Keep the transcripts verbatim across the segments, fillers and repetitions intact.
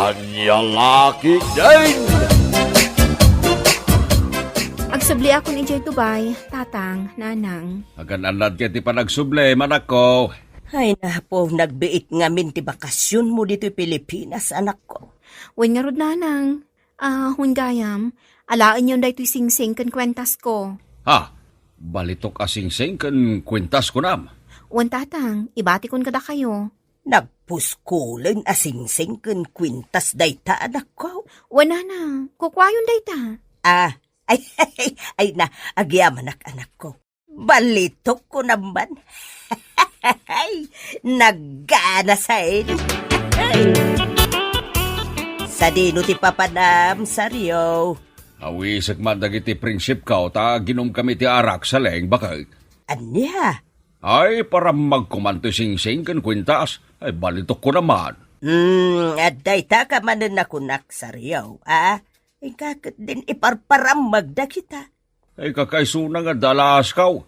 Ania la ketdin? Agsubliakon idiay Dubai, tatang, nanang. Agan-annad ket ti panagsublim, anakko. Ay, napo, nagbiit ngamin ti bakasionmo ditoy Pilipinas, anakko. Wen ngarud, nanang. Ah, wen gayam, alaenyon daytoy singsing ken kuentasko. Ha? Balitok a singsing ken kuentas kunam? Wen, tatang, ibatikon kadakayo. Nagpuskulen a singsing ken kuentas dayta, anakko? Wen, nanang, kukuayon dayta. Ah, ay, ay, ay, na, agyamanak, anakko. Balitok kunam man. Naggana sa ini. Sadino ti papanam, Sario? Awisek man dagiti prinsipko ta aginomkami ti arak, Saleng, baket. Ania? Ay, parammagko man ti singsing ken kuentas. Ay, balitok kunam man. Hmm, adda ita ka manen a kunak, Sario, a? Inka ketdin iparparammag dagita. Ay, kakaisuna nga adda alaaskaw.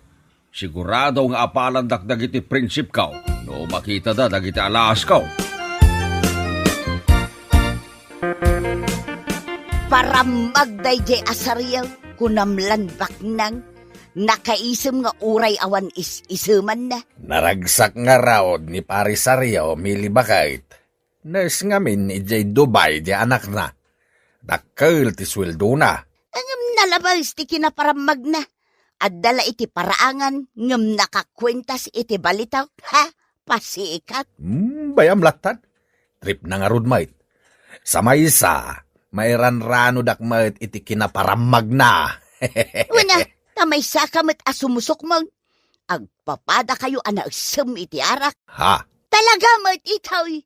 Sigurado nga apalandak dagiti prinsipko no makitada dagiti alaaskaw. Parammag daydiay a Sario, kunam lan baknang, nakaisem nga uray awan is-isemanna. Naragsak ngarud ni Pari Sario, Mili, baket. Nurse ngamin idiay Dubai ti anakna. Dakkel ti sueldona. Ngem nalabes ti kinaparammagna. Adda la iti paraangan ngem nakakuentas iti balitok. Ha? Pasikat. Hmm, bayam lattad. Tripna ngarud met. Sa maysa, mairanranodak met iti kinaparammagna. Wen a, ta maysaka met a sumusukmeng. Agpapadakayo a naeksem iti arak. Ha? Talaga met itoy.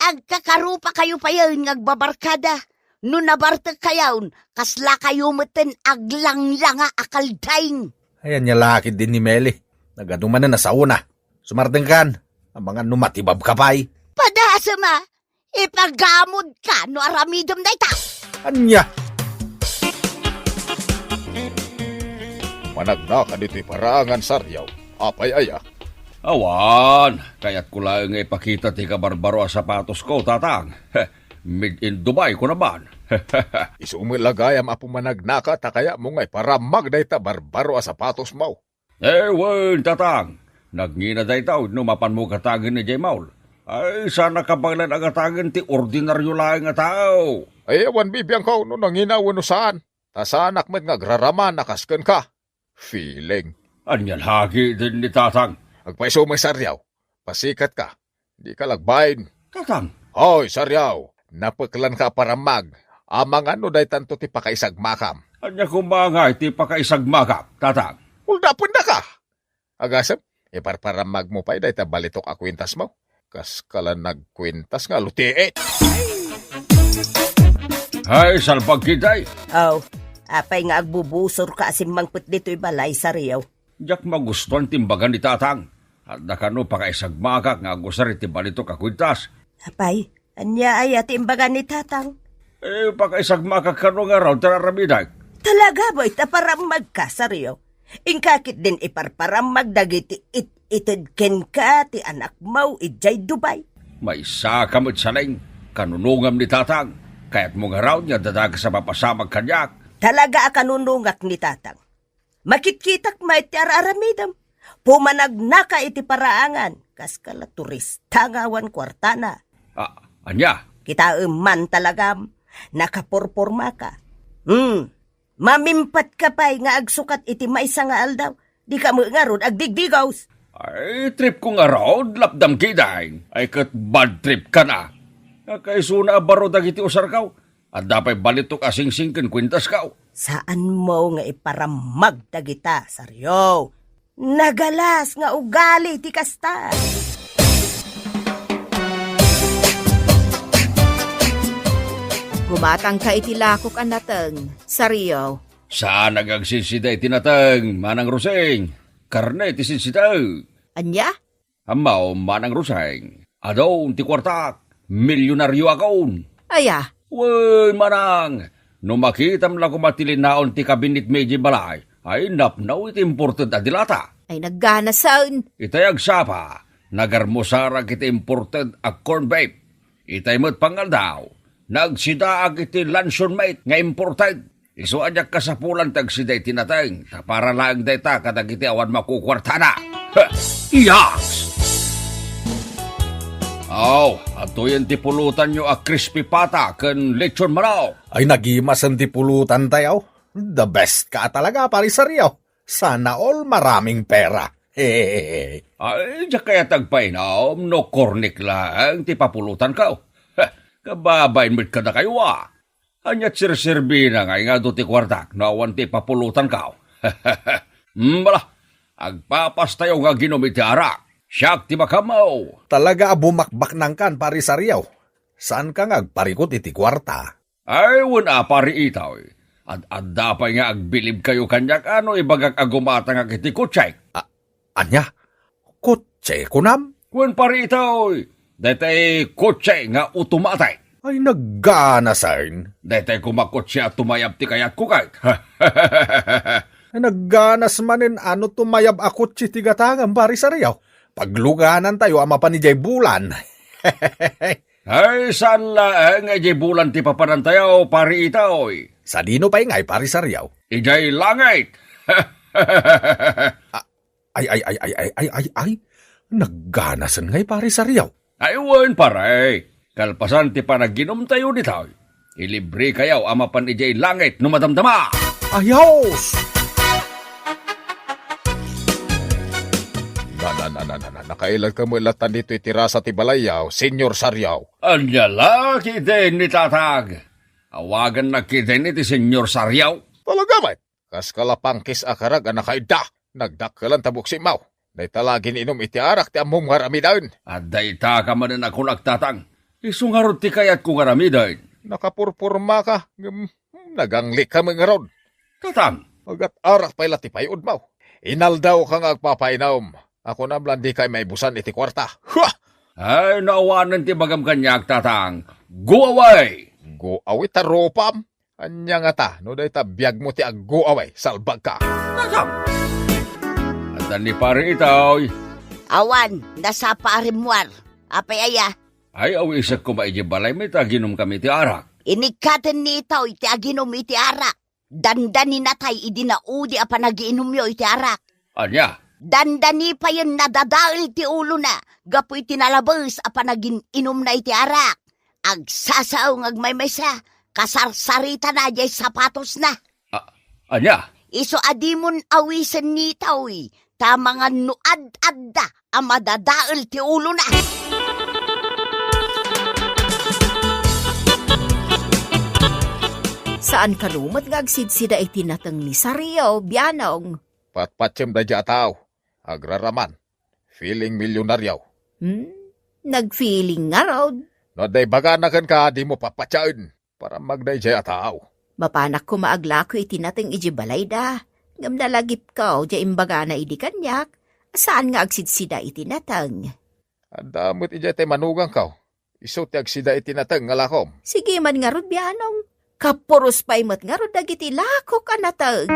Agkakarupakayo payen nga agbabarkada. No nabartekkayon, kaslakayo metten aglanglanga a kaldaing. Ay, ania la ketdin ni Meli. Nagadu manen a saona. Sumartengkan. Amangan no matibabka pay. Padasem a, ipagamodka no aramidem dayta. Ania? Managnaka ditoy paraangan, Sario. Apay aya? Awan, kayatko laeng nga ipakita ti kabarbaro a sapatosko, tatang. Made in Dubai, kunam man. Isu met la gayam a pumanagnaka ta kayatmo nga iparammag dayta barbaro a sapatosmo. Eh, wen, tatang. Nagngina dayta no mapanmo gatagen idiay mall. Ay, saanak a baelan a gatagen ti ordinario laeng a tao. Ay, awan bibiangko no nangina wenno saan. Ta saanak met nga agraraman a kas kenka. Feeling. Ania la ketdin ni tatang? Agpayso met, Sario. Pasikatka. Dika la agbain. Tatang. Hoy, Sario. Napeklanka a parammag. Amangan no daytanto ti pakaisagmakam. Ania koma ngay ti pakaisagmakak, tatang? Uldapendaka. Agasem, iparparammagmo pay dayta balitok a kuentasmo. Kaskala nagkuentas nga lutiit. Ay, salbag ketdi. Aw, apay nga agbubusorka a simmangpet ditoy balay, Sario? Diak magustuan ti imbaga ni tatang. Adda kano pakaisagmakak nga agusar iti balitok a kuentas. Apay, ania aya ti imbaga ni tatang? Eh, pakaisagmakak kano nga raw ti aramidek. Talaga ba ita parammagka, Sario? Inka ketdin iparparammag dagiti it-ited kenka ti anakmo idiay Dubai. Maysaka met, Saleng, kanunongam ni tatang. Kayatmo ngarud nga adda dakes a mapasamak kaniak. Talaga a kanunongak ni tatang. Makitkitak met ti ar-aramidem. Pumanagnaka iti paraangan, kaskala turista nga awan kuartana. Ah, ania? Kitaem man talagam, nakapurpormaka. Hmm, mamimpatka pay nga agsukat iti maysa nga aldaw. Dika met ngarud agdigdigos. Ay, tripko ngarud, lapdam ketdin. Ay, ket bad tripka na. Nakaisuna a baro dagiti usarko. Adda pay balitok a singsing ken kuentasko. Saanmo nga iparammag dagita, Sario. Nagalas nga ugali ti kasta. Gumatangka iti lakok a nateng, Sario. Saan nga agsinsida iti nateng, Manang Rosing. Karne ti sinsida. Ania? Ammo, Manang Roseng, adun ti kuartak, milyonarioakon. Aya? Wen, manang, no makitam la koma ti linaon ti kabinetmi idiay balay, ay napno iti imported a dilata. Ay, nagganasen. Itay agsapa, nagarmusarak iti imported a corn beef. Itay met pangaldaw, Nagsidaak iti luncheon meat nga imported. Isu a diak kasapulan ti agsida iti nateng, ta para laeng dayta kadagiti awan makukuartana. Heh! Iyas! Aw, adtoyen ti pulutanyo a crispy pata ken lechon manok. Ay, nagimasen ti pulutantayo. The best ka talaga, Pare Sario. Sana all maraming pera. Hehehe. Ay, diak kayat agpainum no kornik laeng ti papulutanko. Heh, kababain met kadakayo a. Ania ti serserbina nga adu ti kuartak no awan ti papulutanko? Hmm, bala, agpapastayo nga aginum iti arak. Siak ti makammo. Talaga a bumakbaknangkan, Pare Sario. Saanka nga agparikut iti kuarta? Ay, wen a, Pare Itoy. Ad-adda pay nga agbilibkayo kaniak a no ibagak a gumatangak iti kotsek. A-, ania? Kotse, kunam? Wen, Pare Itoy. Daytay kotse nga automatic. Ay, nagganasen. Daytay koma kotse a tumayab ti kayatko ket. Nagganas manen a no tumayab a kotse ti gatangem, Pare Sario. Pagluganantayo a mapan idiay bulan. Ay, saan laeng nga idiay bulan ti papanantayo, Pare Itoy. Sadino pay ngay, Pare Sario? Idiay langit. A-, ay, ay, ay, ay, ay, ay, ay, ay. Nagganasen ngay, Pare Sario. Ay, wen, pare. Kalpasan ti panaginumtayo ditoy, ilibrekayo a mapan idiay langit no madamdama. Ayos! Na, na, na, na, na, na, nakailagka met latta ditoy ti rasa ti balayyo, Senyor Sario. Ania la, kidin ni Tatang. Awagannak kidin iti Senyor Sario. Talaga met? Kas kalapangkis a karag a nakaidda, nagdakkelan ta buksimmo. Dayta la giniinum iti arak ti ammom nga aramiden. Adda ita ka manen a kunak, Tatang. Isu ngarud ti kayatko nga aramiden. Nakapurpormaka, ngem, hmm, naganglikka met ngarud. Tatang. Agat-arak pay la ti pay-odmo. Inaldawka nga agpapainum. Kunam la dika maibusan iti kuarta. Hua! Ay, no awanen ti ibagam kaniak, Tatang. Go away! Go away ta rupam? Ania ngata, no dayta biagmo ti aggo-away, salbagka. Nasam! Adda ni Pare Itoy. Awan, nasapa a rimmuar. Apay aya? Ay, awisek koma idiay balaymi ta aginumkami iti arak. Inikkaten ni Itoy ti aginum iti arak. Dandani natay idi naudi a panagiinumyo iti arak. Ania? Dandani payen nadadael ti ulona gapu iti nalabes a panagin-inumna iti arak. Agsasao nga agmaymaysa, kasarsaritana diay sapatosna. A-, ania? Isu a dimon awisen ni Itoy, ta mangan no ad-adda a madadael ti ulona. Saan kano met nga agsidsida iti nateng ni Sario, bianong? Patpatiem daydiay a tao. Agraraman. Feeling milyonaryo. Hmm? Nagfeeling ngarud? No adda ibagana kenka, dimo papatiaen. Parammag daydiay a tao. Mapanak koma aglako iti nateng idiay balayda. Ngem nalagipko diay imbagana idi kaniak, saan nga agsidsida iti nateng. Adda met idiay tay manugangko. Isu ti agsida iti nateng nga lakom. Sige man ngarud, bianong. Kapuros pay met ngarud dagiti lakok a nateng.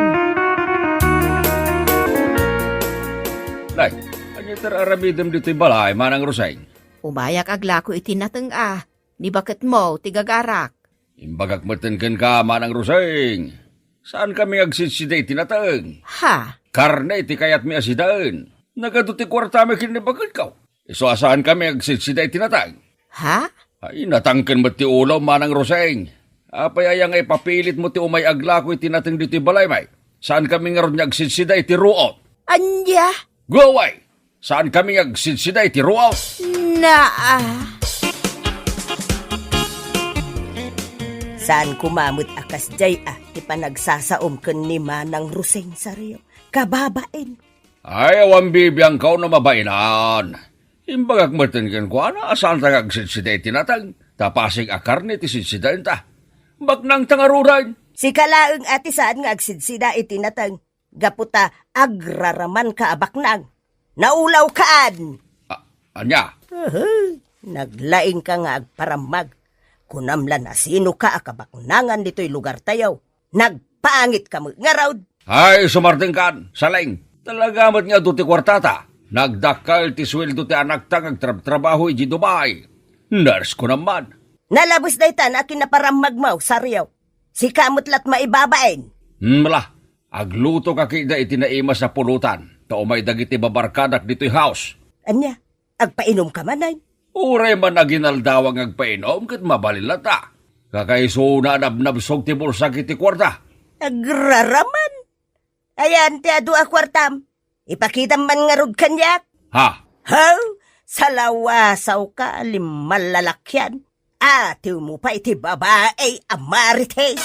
Nay, ania ti aramidem ditoy balay, Manang Roseng? Umayak aglako iti nateng a. Ni baketmo ti gagarak. Imbagak metten kenka, Manang Roseng. Saankami nga agsidsida iti nateng. Ha? Karne ti kayatmi a sidaen. Nagadu ti kuartami ken ni baketko. Isu a saankami nga agsidsida iti nateng. Ha? Ay, natangken met ti ulom, Manang Roseng. Apay aya nga ipapilitmo ti umay aglako iti nateng ditoy balaymi? Saankami ngarud nga agsidsida iti ruot. Ania? Go away! Saankami nga agsidsida iti ruot. Naa. Saan koma met a kasdiay a ti panagsasaom ken ni Manang Roseng, Sario. Kababain. Ay, awan bibiangko no mabainan. Imbagak metten kenkuana a saanta nga agsidsida iti nateng, ta pasig a karne ti sidsidaenta. Baknangta ngaruden. Sika laeng a ti saan nga agsidsida iti nateng. Gapu ta agraramanka a baknang. Naulawkan! A-, ania? Uhu, naglaingka nga agparammag. Kunam la, nasinoka a kabaknangan ditoy lugartayo. Nagpangitka met ngarud. Ay, sumardengkan, Saleng. Talaga met nga adu ti kuartata. Nagdakkel ti sueldo ti anakta nga agtrabtrabaho idiay Dubai. Nurse ko naman. Nalabes daytan a kinaparammagmo, Sario. Sika met la't maibabain. Hmm, bala, agluto ka kida iti naimas a pulutan, ta umay dagiti babarkadak ditoy house. Ania, agpainom ka manen? Uray man aginaldawa nga agpainom ket mabalin latta. Kakaisuna a nabnabsog ti bulsak iti kuarta. Agraraman. Ayan ti adu a kuartam. Ipakitam man ngarud kaniak. Ha? Haw? Salawasawka, limmalalakian. Atiwmo pay ti babai a marites.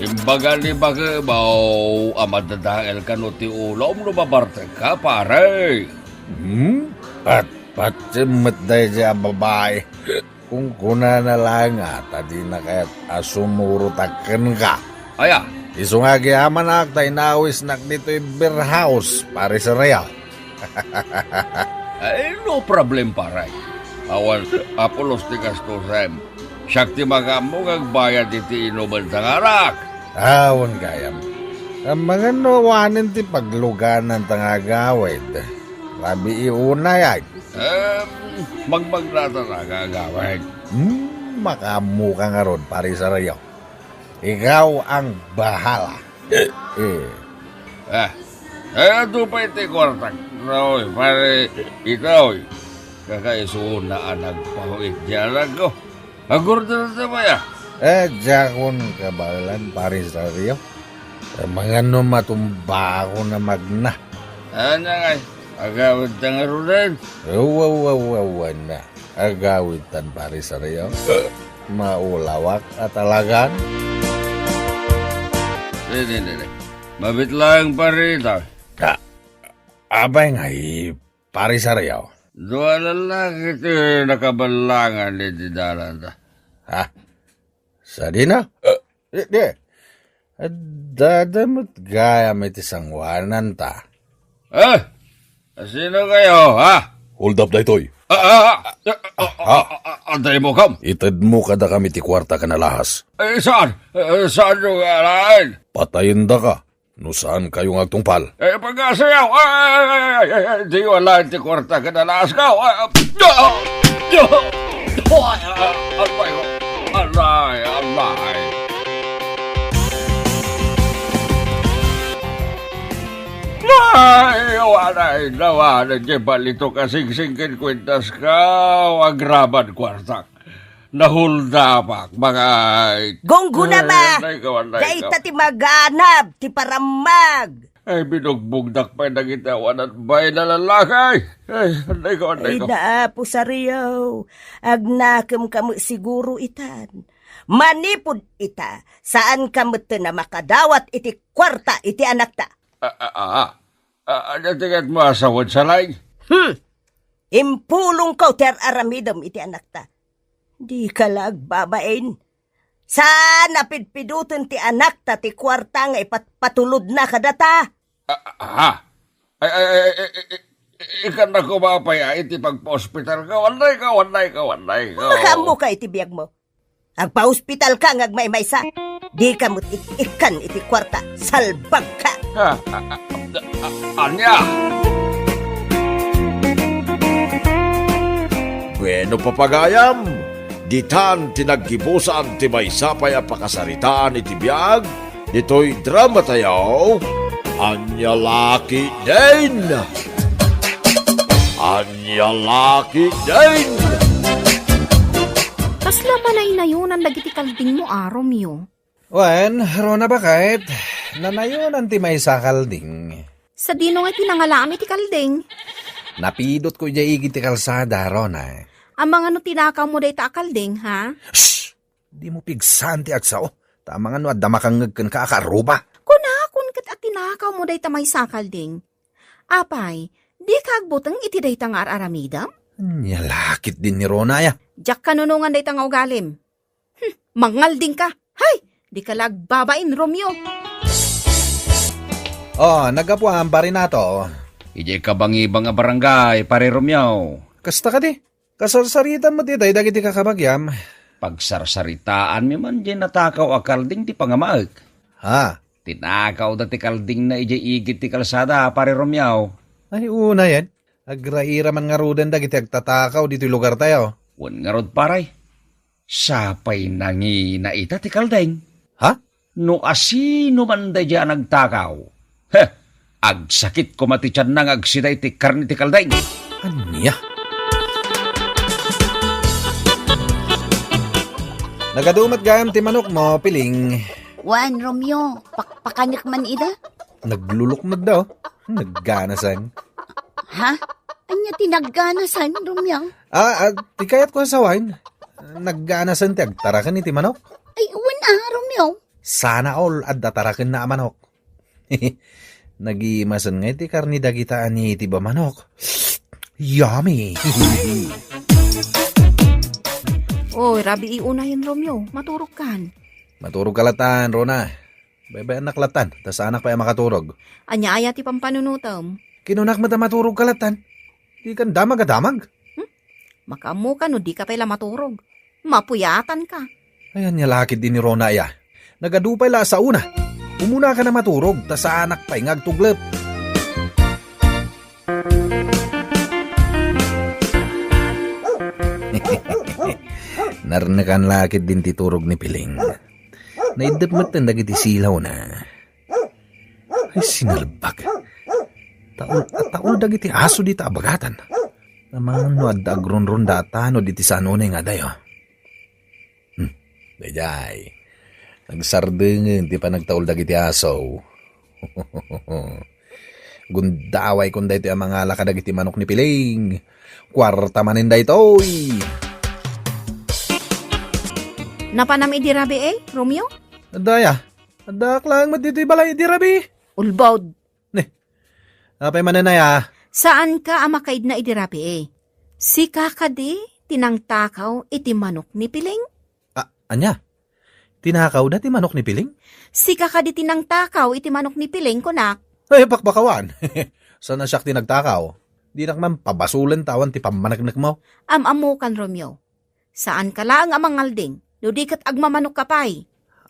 Imbaga ni Bakebaw a madadael kano ti ulom no mabartek ka, pare. Hmm? Pat-, patiem met daydiay a babai. Kunkunana la nga ta dina kayat a sumurotak kenka. Aya? Isu nga agyamanak ta inawisnak ditoy beer house, Pare Sereo. Ay, no problem, pare. Awan, apulos ti gastusem. Siak ti makaammo nga agbayad iti inumen ta ngarak. Awan gayam. Amangan no awanen ti pagluganan ta nga agawid. Rabii unay, ay. Em, magmagnatan a nga agawid. Hmm, makaammoka ngarud, Pare Sereo. Ikaw ang bahala. Eh. Ah, eh, adu pay ti kuartak. Oy, pare, ikaw, oy. Kakaisuna a nagpahuit di anak ko. Agurder ta pay, ah. Eh, diakon kabaelan, Pare Sereo. Amangan no matumbaakon a magna. Ania ngay, agawid ta ngaruden? Awa, awa, awa, awa na. Agawidtan, Pare Sereo. Maulawak a talagan. Di, di, di, di. Mabit lang, pare, ita. Ah, apay ngay, Pare Sereo? Dua lalaki ti nakaballangan iti dalan ta. Ha? Sadino? Eh, di, di. Addada met gayam iti sangoanan ta. Eh? Sino kayo, ha? Hold up daytoy. Ah, ah, ah, ah, ah, ah, ah, ah, antay mo, kam? Itedmo kadakami ti kuarta ken alahas. Eh, saan? Eh, saan yung alaen? Patayendaka no saan kayo nga agtungpal. Eh, pagkasayaw! Ay, ay, ay, ay, ay, ay, di wala ti kuarta ken alahas ko. Ay, ah, ah, ah, ah, ay, ah, aray, aray. Ay, awan, ay, nawanan, di balitok a singsing ken kuentas ka, agraman kuartak. Nahuldapak, mga. Gungguna, ay, ma! Anday ko, anday ko. Dayta ti maganab, ti parammag. Ay, binugbugdak pay dagiti awan a bain a lalaki. Ay, anday ko, anday ko. Ay, Apo Sario, agnakem ka met siguro itan. Manipud ita, saan ka met a makadawat iti kuarta iti anakta. Ah, ah, ah, ah. Ah, ano ti ket mo a sawen, Salay? Hmm. Impulongko ti ar-aramidem iti anakta. Dika la agbabain. Saan a pidpidoten ti anakta ti kuarta nga ipatpatulodna kadata. Ah, ah, ah. Ay, ay, ay, ay, ay, ay, ikannako ba pay a iti pagpaospital ka? Anday ka, anday ka, anday ka. Makaammo ka iti biag mo. Agpaospital ka nga agmaymaysa. Di ka met ik-ikkan iti kuarta. Salbag ka. Ah, ah, ah, ah, ania? Bueno, papagayam, ditan ti naggibusan ti maysa pay a pakasaritaan iti biag ditoy drama tayo. Ania la ketdin? Ania la ketdin? Kasla manaynayonan dagiti kaldingmo a, Romeo? Wen, Rona, baket, nanayonan ti maysa a kalding. Sadino nga ti nangalaam iti kalding? Napidotko idiay igid ti kalsada, Rona. Amangan no tinakawmo dayta a kalding, ha? Shh! Dimo pigsaan ti agsao. Ta amangan no adda makangngeg kenka a kaarruba. Kunakon ket a tinakawmo dayta maysa a kalding. Apay, dika agbuteng iti dayta nga ar-aramidem? Ania la ketdin ni Rona, aya? Diak kanunongan dayta nga ugalim. Hmm, mangalding ka. Hay, dika la agbabain, Romeo. Oh, naggapuam, Pare Nato. Idiay kabangibang a barangay, Pare Romeo. Kasta kadi? Kasarsaritam met itay dagiti kakabagiam. Pagsarsaritaanmi man diay natakaw a kalding ti pangamaek. Ha? Tinakawda ti kaldingna idiay igid ti kalsada, Pare Romeo. Ay, unayen. Agraira man ngaruden dagiti agtatakaw ditoy lugartayo. Wen ngarud, pare, sapay nangina ita ti kalding. Ha? No asino man daydiay a nagtakaw, he, agsakit koma ti tianna nga agsida iti karne ti kalding. Ania? Nagadu met gayam ti manokmo, Piling. Wen, Romeo, pakpakanek man ida. Naglulukmagda, oh. Nagganasan. Ha? Ania ti nagganasan, Romeo? Ah, ah, ti kayatko a sawen, nagganasan ti agtaraken iti manok. Ay, wen a, Romeo. Sana all adda tarakenna a manok. Nagimasen nga iti karne dagita a nitib a manok. Yummy! Oy, Rabii, unayen, Romeo. Maturogkan. Maturogka latan, Rona. Baybay-annak latan, ta saanak pay a makaturog. Ania aya ti pampanunotem? Kinunak met a maturogka latan. Dikan damag a damag. Hmm? Makaammoka no dika pay la maturog. Mapuyatanka. Ay, ania la ketdi ni Rona aya. Nagadu pay la a saona. Umunaka a maturog, ta saanak pay nga agtuglep. Narnekan la ketdin ti turog ni Piling. Naiddep metten dagiti silawna. Ay, sinalbag. Taul a taul dagiti aso dita a bagatan. Amangan no adda agrunrunda a tanod iti saan unay nga adayo. Hmm, daydiay. Nagsardengen ti panagtaul dagiti aso. Gundaway kon daytoy a mangala kadagiti manok ni Piling. Kuarta manen daytoy. Napanam idi rabii, Romeo? Adda aya. Addaak laeng met ditoy balay idi rabii. Ulbod. Ne. Apay manen aya? Saanka a makaidna idi rabii. Sika kadi ti nangtakaw iti manok ni Piling? A-, ania? Tinakawda ti manok ni Piling? Sika kadi ti nangtakaw iti manok ni Piling, kunak. Ay, pakpakawan. Saan a siak ti nagtakaw? Dinak man pabasolen ta awan ti pammaneknekmo. Am-ammokan, Romeo. Saanka laeng a mangalding, no di ket agmamanokka pay.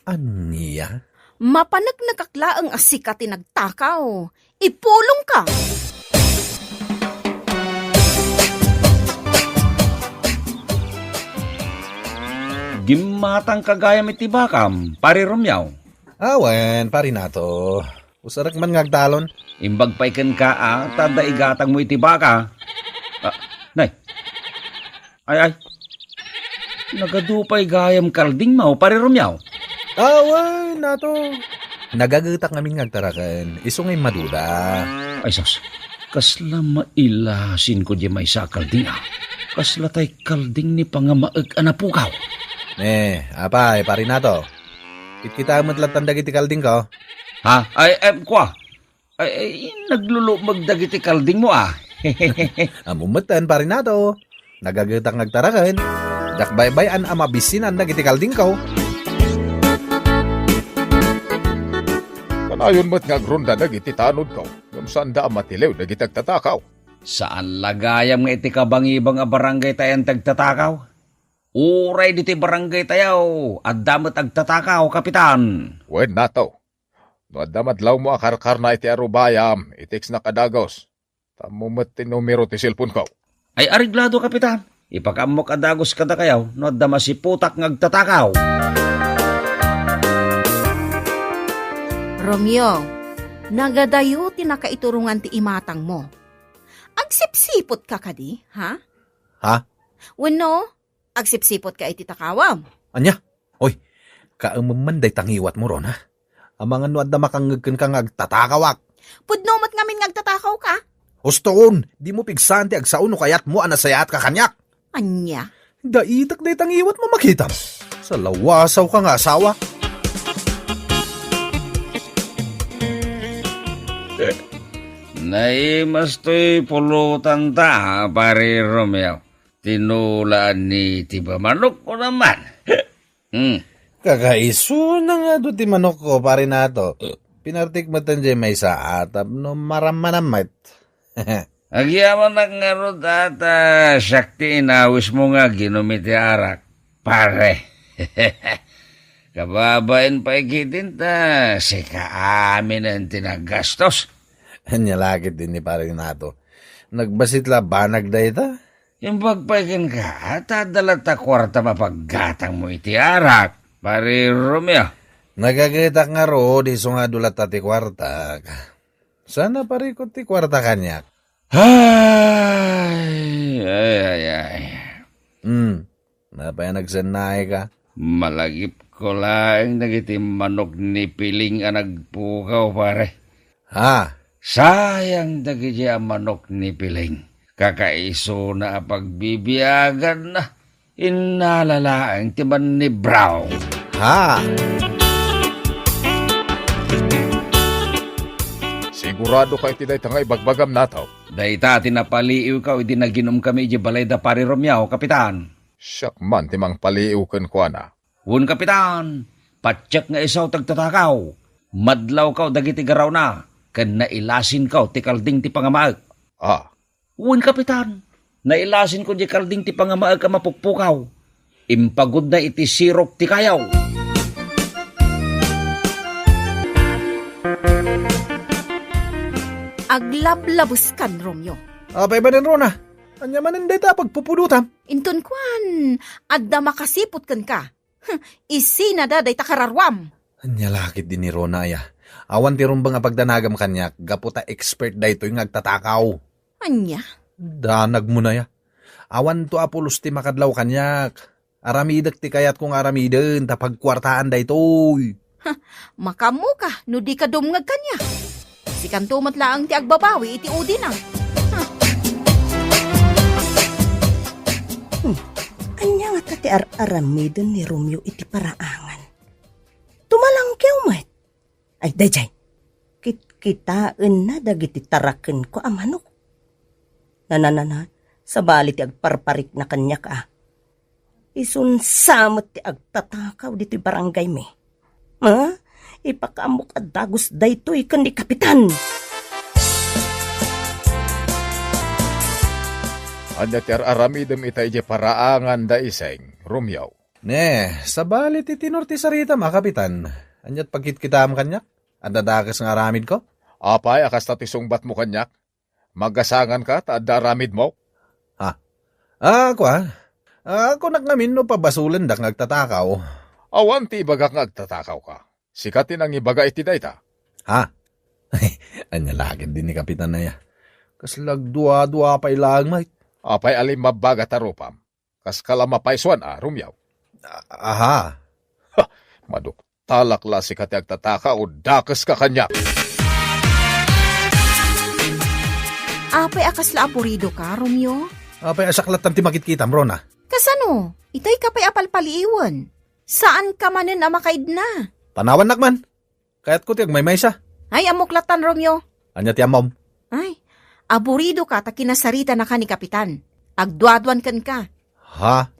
Ania? Mapaneknekak laeng a sika ti nagtakaw. Ipulongka! Gimmatangka gayam iti bakam, Pari Romeo. Awen, Pari Nato. Usarek man nga agtalon. Imbag pay kenka, a, ta adda igatangmo iti baka. A, nay. Ay, ay. Nagadu pay gayam kaldingmo, Pari Romeo. Awen, Nato. Nagagetak ngamin nga agtaraken. Isu nga immaduda. Ay, sus. Kasla mailasinko diay maysa a kalding, a. Kasla tay kalding ni pangamaek a napukaw. Ne, apay, Pari Nato. Kitkitaem met lattan dagiti kaldingko. Ha? Ay, em, kua. Ay, ay, naglulukmeg dagiti kaldingmo, a. Ammom metten, Pari Nato. Nagagetak nga agtaraken. Diak baybay-an a mabisinan dagiti kaldingko. Kanayon met nga agrunda dagiti tanodko, ngem saanda a matiliw dagiti agtatakaw. Saan la gayam nga iti kabangibang a barangay tayo ti agtatakaw? Uray ditoy barangay tayo, adda met agtatakaw, Kapitan. Wen, Nato. No adda madlawmo a karkarna iti arubayam, i-textnak a dagus. Ammom met ti numero ti cellphone-ko. Ay, areglado, Kapitan. Ipakaammok a dagus kadakayo no adda masiputak nga agtatakaw. Romeo, nagadayo ti nakaiturongan ti imatangmo. Agsipsipotka kadi, ha? Ha? Wenno, agsipsipotka iti takawam? Ania? Oy, kaemem man dayta ngiwatmo, Rona. Amangan no adda makangngeg kenka nga agtatakawak. Pudno met ngamin nga agtatakawka? Husto, dimo pigsaan ti agsao no kayatmo a nasayaatka kaniak. Ania? Daitak dayta ngiwatmo, makitam. Salawasawka nga asawa. Naimas toy pulotanta, Pari Romeo. Tinulaan ni ti bamanok ko naman. Hmm. Kakaisuna nga adu ti manokko, Pari Nato. Pinartik met diay maysa a tapno marammanam met. Agyamanak ngarud a ta siak ti inawismo nga aginum iti arak, pare. Kababain pay ketdin ta sika aminen ti naggastos. Ania la ketdin ni Pari Nato. Nagbassit la banag dayta? Imbag pay kenka, ta adda latta kuarta mapaggatangmo iti arak, Pari Romeo. Nagagetak ngarud, isu nga adu latta ti kuartak. Saan a parikut ti kuarta kaniak? Ay, ay, ay, ay. Hmm, apay a nagsennaayka? Malagipko laeng dagiti manok ni Piling a nagpukaw, pare. Ha? Sayang dagiti a manok ni Piling. Kakaisuna a pagbibiaganna. Innala laeng ti mannibraw. Ha? Sigurado ka iti dayta nga ibagbagam, Nataw? Dayta ti napaliiwko idi naginumkami idiay balay da Pari Romeo, Kapitan. Siak man ti mangpaliiw kenkuana. Wen, Kapitan, patiek nga isu ti agtatakaw. Madlawko dagiti garawna, ken nailasinko ti kalding ti pangamaek. Ah, Wen, Kapitan, nailasinko diay kalding ti pangamaek a mapukpukaw. Impagudna iti sirok ti kayaw. Aglablabeskan, Romeo. Apay manen, Rona? Ania manen dayta a pagpupudotam? Inton kuan, adda makasiput kenka. Hm, isinada dayta kararuam. Ania la ketdi ni Rona aya? Awan ti rumbeng a pagdanagam kaniak gapu ta expert daytoy nga agtatakaw. Ania? Danagmo na aya. Awanto a pulos ti makadlaw kaniak. Aramidek ti kayatko nga aramiden ta pagkuartaan daytoy. Makaammoka no dika dumngeg kaniak. Sikanto met laeng ti agbabawi iti udina. Hmm, ania ngata ti ar-aramiden ni Romeo iti paraangan? Tumalangkew met. Ay, daydiay. Kitkitaenna dagiti tarakenko a manok. Nananana, sabali ti agparparikna kaniak a. Isunsa met ti agtatakaw ditoy barangaymi. Ha? Ipakaammok a dagus daytoy ken ni Kapitan. Ania ti ar-aramidem ita idiay paraangan da Iseng, Romeo? Ne, sabali ti tenor ti saritam a, Kapitan. Aniat pagkitkitaam kaniak? Adda dakes nga aramidko? Apay a kasta ti sungbatmo kaniak? Magasanganka ta adda aramidmo? Ha? Ah, kua? Ah, kunak ngamin no pabasolendak nga agtatakaw. Awan ti ibagak nga agtatakawka. Sika ti nangibaga iti dayta. Ha? Ania la ketdi ni Kapitan aya? Kasla agdua-dua pay laeng met. Apay a limmabbaga ta rupam? Kaska la mapaysuan a, Romeo? A-, aha. Ha! Maduktalak la sika ti agtataka o dakeska kaniak. Apay a kasla apuridoka, Romeo? Apay a siak lattan ti makitkitam, Rona? Kasano? Itayka pay a palpaliiwen. Saanka manen a makaidna. Panawannak man. Kayatko ti agmaymaysa. Ay, ammok lattan, Romeo. Ania ti ammom? Ay, aburidoka ta kinasaritanaka ni Kapitan. Agduaduan kenka. Ha?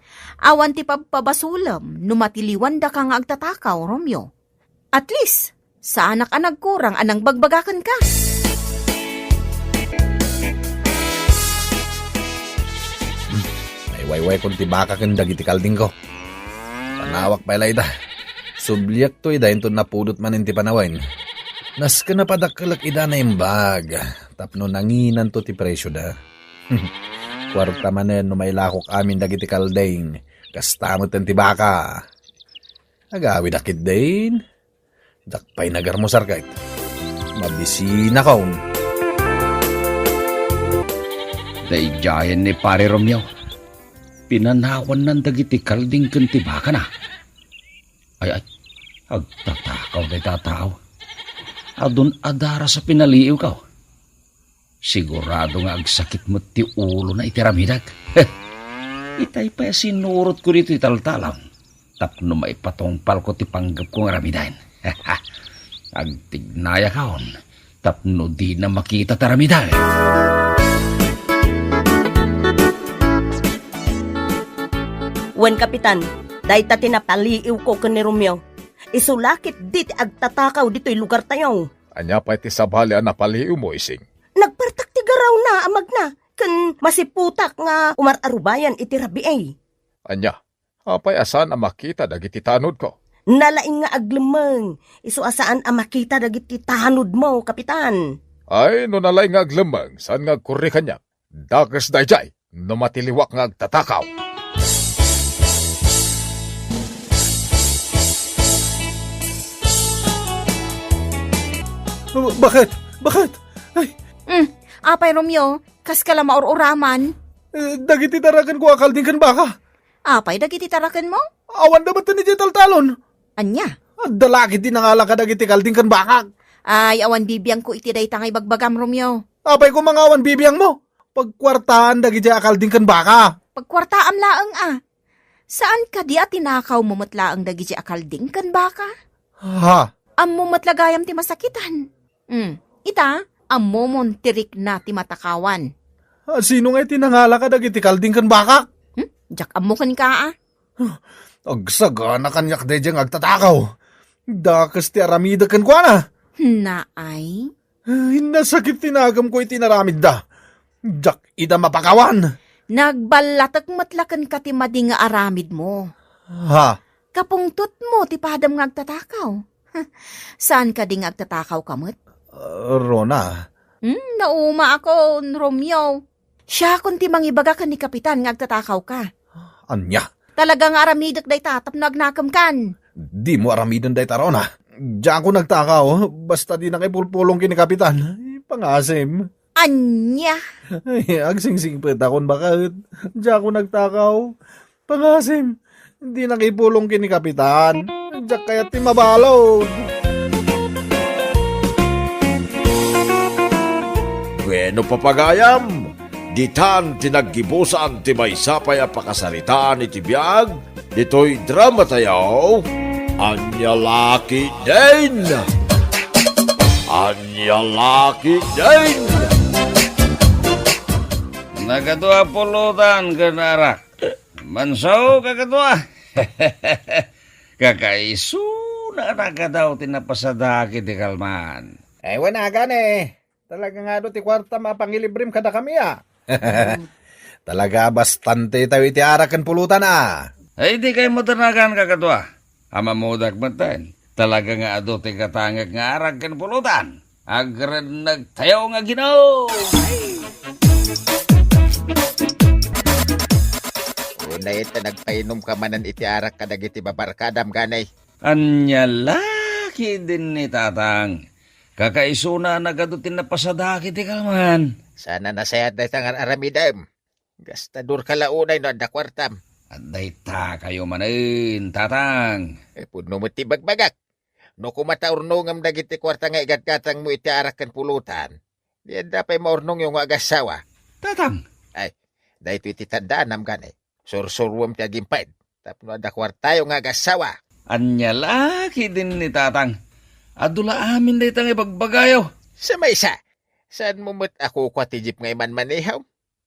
Awan ti pabpabasolem no matiliwandaka nga agtatakaw, Romeo. At least, saanak a nagkurang a nangbagbagakenka. Hmm, naiwaywaykon ti baka ken dagiti kaldingko. Panawak pay la ida. Subliakto ida inton napudot manen ti panawen. Nasken a padakkelek ida naimbag tapno nanginanto ti presioda. Kuarta manen no mailakok amin dagiti kalding, kasta met ti baka. Agawidak ketdin. Diak pay nagarmusar ket mabisinakon. Daydiayen ni Pare Romeo. Pinanawannan dagiti kalding ken ti bakana. Ay, ay, agtatakaw dayta a tao. Adun a daras a pinaliiwko. Sigurado nga agsakit met ti ulona iti aramidek. Itay pay a sinurotko ditoy taltalam tapno maipatungpalko ti panggepko nga aramiden. Agtignayakon tapno dina makita ti aramiden. Wen, Kapitan, dayta ti napaliiwko ken ni Romeo. Isu la ketdi ti agtatakaw ditoy lugartayo. Ania pay ti sabali a napaliiwmo, Ising? Nagpartak ti garawna a magna, ken masiputak nga umar-arubayan iti rabii. Ania? Apay a saan a makita dagiti tanodko? Nalaing nga aglemmeng, isu a saan a makita dagiti tanodmo, Kapitan. Ay, no nalaing nga aglemmeng, saan nga agkurri kaniak? Dakes daydiay no matiliwak nga agtatakaw. Bakit? Bakit? Ay. Mm, apay, Romeo, kas ka la maur-uraman? Eh, dagiti tarakenko a kalding ken baka. Apay dagiti tarakenmo? Awan da met idiay taltalon. Ania? Adda la ketdi nangala kadagiti kalding ken bakak. Ay, awan bibiangko iti dayta nga ibagbagam, Romeo. Apay koma nga awan bibiangmo? Pagkuartaan dagidiay a kalding ken baka. Pagkuartaam laeng a. Saan kadi a tinakawmo met laeng dagidiay a kalding ken baka? Ha? Ammo met la gayam ti masakitan. Hmm, ita, ammomon ti rikna ti matakawan. Ah, sino nga iti nangala kadagiti kalding ken bakak? Hmm? Diak ammo kenka, a. Agsagana kaniak daydiay nga agtatakaw. Dakes ti aramidek kenkuana. Naay? Ay, nasakit ti nagamko iti inaramidda. Diak ida mapakawan. Nagballatek met la kenka ti madi nga aramidmo. Ha? Kapungtotmo ti padam nga agtatakaw. Saan kadi nga agtatakaw ka met? Ah, Rona. Hmm, naumaakon, Romeo. Siakon ti mangibaga ken ni Kapitan nga agtatakaw ka. Ania? Talaga nga aramidek dayta tapno agnakem kan. Dimo aramiden dayta, Rona. Diakon agtakaw, basta dina ka ipulpulong ken ni Kapitan. Pangasim. Ania? Ay, agsingsingpetakon baket. Diakon agtakaw. Pangasim, dina ka ipulong ken ni Kapitan. Diak kayat ti mabalud. Wenno, pagayam, ditan ti naggibusan ti maysa pay a pakasaritaan iti biag ditoy dramatayo, Ania La Ketdin! Ania La Ketdin! Nagadu a pulutan ken arak. Manso, kakaduak. Kakaisuna a nagadu ti napasadaak iti kalman. Ay, wen a gani. Talaga nga adu ti kuartam a pangilibrem kadakami, a. Talaga bastante tayo iti arak ken pulutan, a. Ay, di kay matanagan, kakaduak. Ammodak metten. Talaga nga adu ti gatangek nga arak ken pulutan. Agrenneg tayo nga Ginoo! Unay ta nagpainom ka manen iti arak kadagiti babarkadam, gani. Ania la ketdin ni Tatang. Kakaisuna a nagadu ti napasadaak iti kalman. Saan a nasayaat dayta nga ar-aramidem. Gastador ka la unay no adda kuartam. Adda ita kayo manen, Tatang. Eh, pudno met ti bagbagak. No kumata urnongem dagiti kuarta nga igatgatangmo iti arak ken pulutan, di adda pay maurnongyo nga agassawa. Tatang! Ay, daytoy ti taddaanam, gani. Sursuruem ti agimped tapno adda kuartayo nga agassawa. Ania la ketdin ni Tatang. Adu la amin dayta nga ibagbagayo. Sa maysa, saanmo met a kukua ti jeep nga imanmaneho?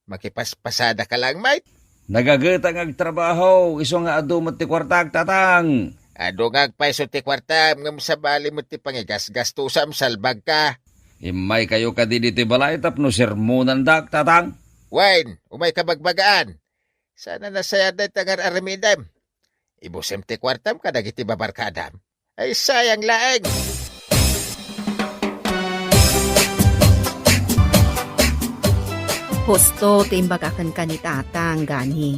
Makipaspasada ka lang, mate. Nagageta nga agtrabaho, isu nga adu met ti kuartak, Tatang. Adu nga agpayso ti kuartam, ngem sabali met ti pangigasgastusam, salbag ka. Immay kayo kadi ditoy balay tapno sermonandak, Tatang. Wen, umay ka bagbagaan. Saan a nasayaat dayta nga ar-aramidem. Ibusem ti kuartam kadagiti babarkadam. Ay, sayang laeng. Husto ti imbagaken ka ni Tatang, gani.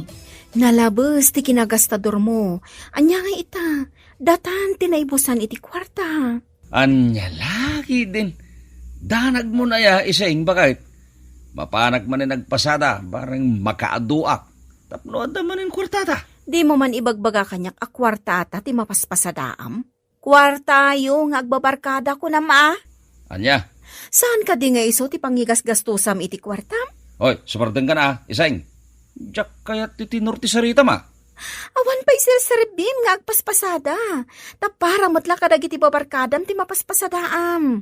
Nalabes ti kinagastadormo. Ania nga ita, datan ti naibusan iti kuarta. Ania la ketdin? Danagmo aya, Ising, baket? Mapanak manen agpasada, bareng makaaduak. Tapno adda manen kuartata. Dimo man ibagbaga kaniak a kuartata ti mapaspasadaam? Kuartayo nga agbabarkada kunam a? Ania? Saan kadi nga isu ti pangigasgastusam iti kuartam? Oy, sumardengkan a, Ising. Diak kayat ti tenor ti saritam a. Awan pay serserbim nga agpaspasada. Ta para met la kadagiti babarkadam ti mapaspasadaam.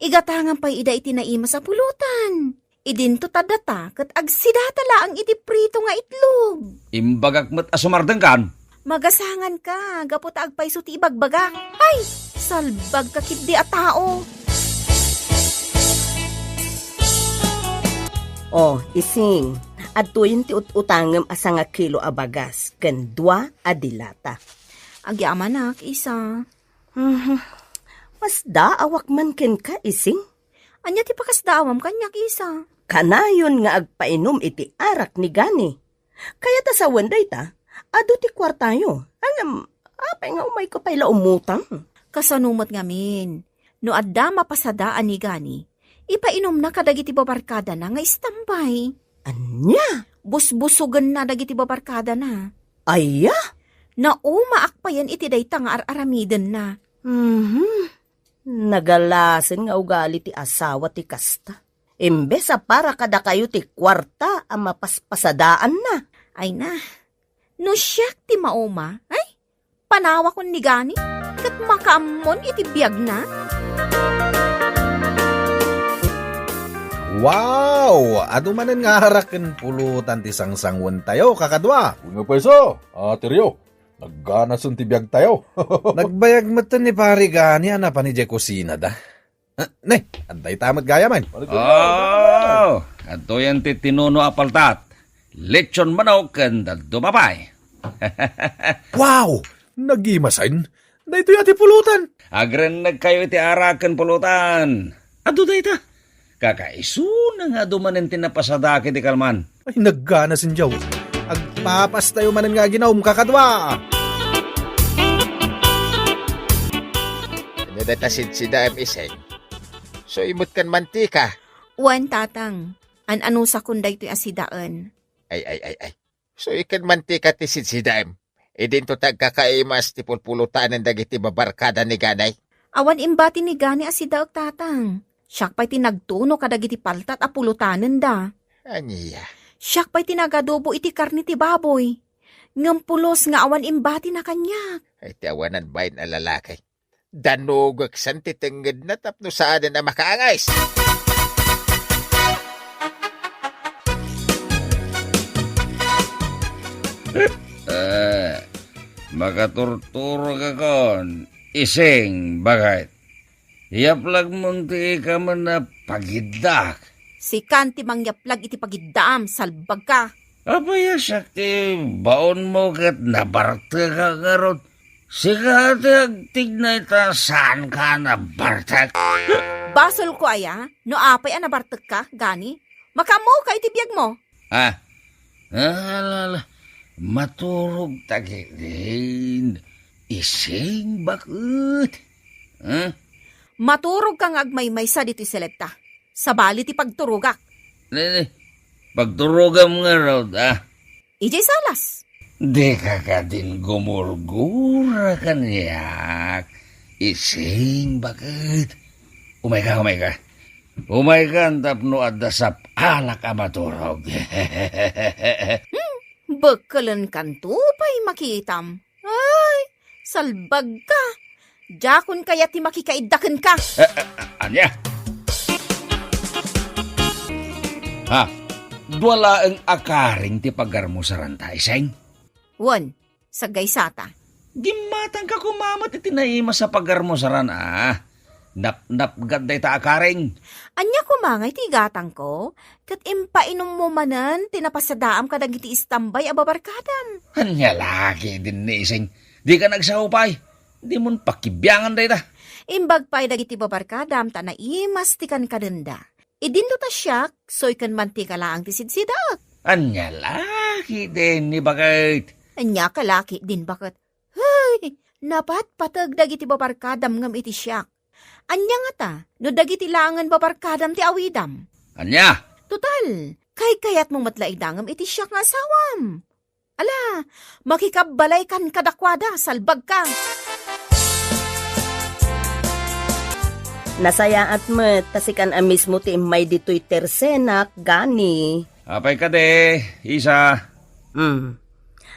Igatangam pay ida iti naimas a pulutan. Idinto ta data ket agsidata laeng iti prito nga itlog. Imbagak met a sumardengkan. Magasangan ka, gapu ta agpayso ti ibagbagak. Ay, salbag ka ketdi a tao. O, Ising, adtoyen ti ut-utangem a sangakilo a bagas ken dua a dilata. Agyamanak, Isa. Mhm. Masdaawak man kenka, Ising. Ania ti pakasdaawam kaniak, Isa? Kanayon nga agpainum iti arak ni Gani. Kayat a sawen dayta, adu ti kuartayo. Ngem, apay nga umayka pay la umutang? Kasano met ngamin? No adda mapasadaan ni Gani, ipainumna kadagiti babarkadana nga istambay. Ania? Busbusogenna dagiti babarkadana. Aya? Naumaak payen iti dayta nga ar-aramidenna. Mhm. Nagalasen nga ugali ti asawa ti kasta. Imbes a para kadakayo ti kuarta a mapaspasadaanna. Ay na, no siak ti mauma, ay, panawakon ni Gani, ket makaammon iti biagna. Wow! Adu manen nga arak ken pulutan ti sangsanguentayo, kakadua. Wen nga payso, Ate Rio, nagganasen ti biagtayo. Nagbayag metten ni Pari Gani a napan idiay kusinada. Ah, ne, adda ita met gayamen. Oh, adtoyen ti tinuno a paltat. Lechon manok ken dadduma pay. Wow! Nagimasen. Daytoy a ti pulutan. Agrennegkayo iti arak ken pulutan. Adu dayta. Kakaisuna nga adu manen ti napasadak iti kalman. Ay, nagganasen diay. Agpapastayo manen nga aginaum, kakadua. Ania dayta sidsidaem, Iseng? Suy met ken mantika. Wen, Tatang. An-anusakon daytoy a sidaen. Ay, ay, ay, ay. Suy ken mantika ti sidsidaem. Idinto ti agkakaimas ti pulpulutanen dagiti babarkada ni Gani. Awan imbati ni Gani a sidaek, Tatang. Siak pay ti nagtuno kadagiti paltat a pulutanenda. Ania? Siak pay ti nagadobo iti karne ti baboy. Ngem pulos nga awan imbatina kaniak. Ay, ti awanan bain a lalaki. Danugeksen ti tengngedna tapno saanen a makaangis. Eh, makaturturogakon, Ising, baket. Yaplagmon ti ikamen a pagiddaak. Sikan ti mangyaplag iti pagiddaam, salbagka. Apay a siak ti baonmo ket nabartekak ngarud? Sika ti agtignay ta saanka a nabartek. Basolko aya no apay a nabartekka, Gani? Makaammoka iti biagmo. Ah, ala, ala. Maturog ta ketdin. Ising baket. Ah? Maturogka nga agmaymaysa ditoy seletta. Sabali ti pagturogak. Ne, ne. Pagturogam ngarud, ah. Idiay salas. Dika kadin gumurgura kaniak, Ising baket. Umayka, umayka. Umaykan tapno adda sap-alak a maturog. Hmm, bekkelenkanto pay makitam. Ay, salbagka. Diakon kayat ti makikaidda kenka. Eh, eh, ania? Ha? Dua laeng a karing ti pagarmusaranta, Iseng? Wen, saggaysata. Gimmatangka koma met iti naimas a pagarmusaran, a. Napnapgad dayta a karing. Ania koma ngay ti igatangko? Ket impainummo manen ti napasadaam kadagiti istambay a babarkadam. Ania la ketdin, Ising? Dika nagsao pay. Dimon pakibiangan dayta. Imbag pay dagiti babarkadam ta naimas ti kankadenda. Idinto ta siak, suy ken mantika laeng ti sidsidaek. Ania la ketdin, baket? Ania ka la ketdin, baket? Hey, napatpateg dagiti babarkadam ngem iti siak. Ania ngata no dagiti laengen babarkadam ti awidam? Ania? Total, kaykayatmo met la ida ngem iti siak nga asawam. Ala, makikabbalaykan kadakuada, salbagka. Nasayaat met ta sikan a mismo ti immay ditoy tersenak, Gani. Apay kadi, Isa? Hmm.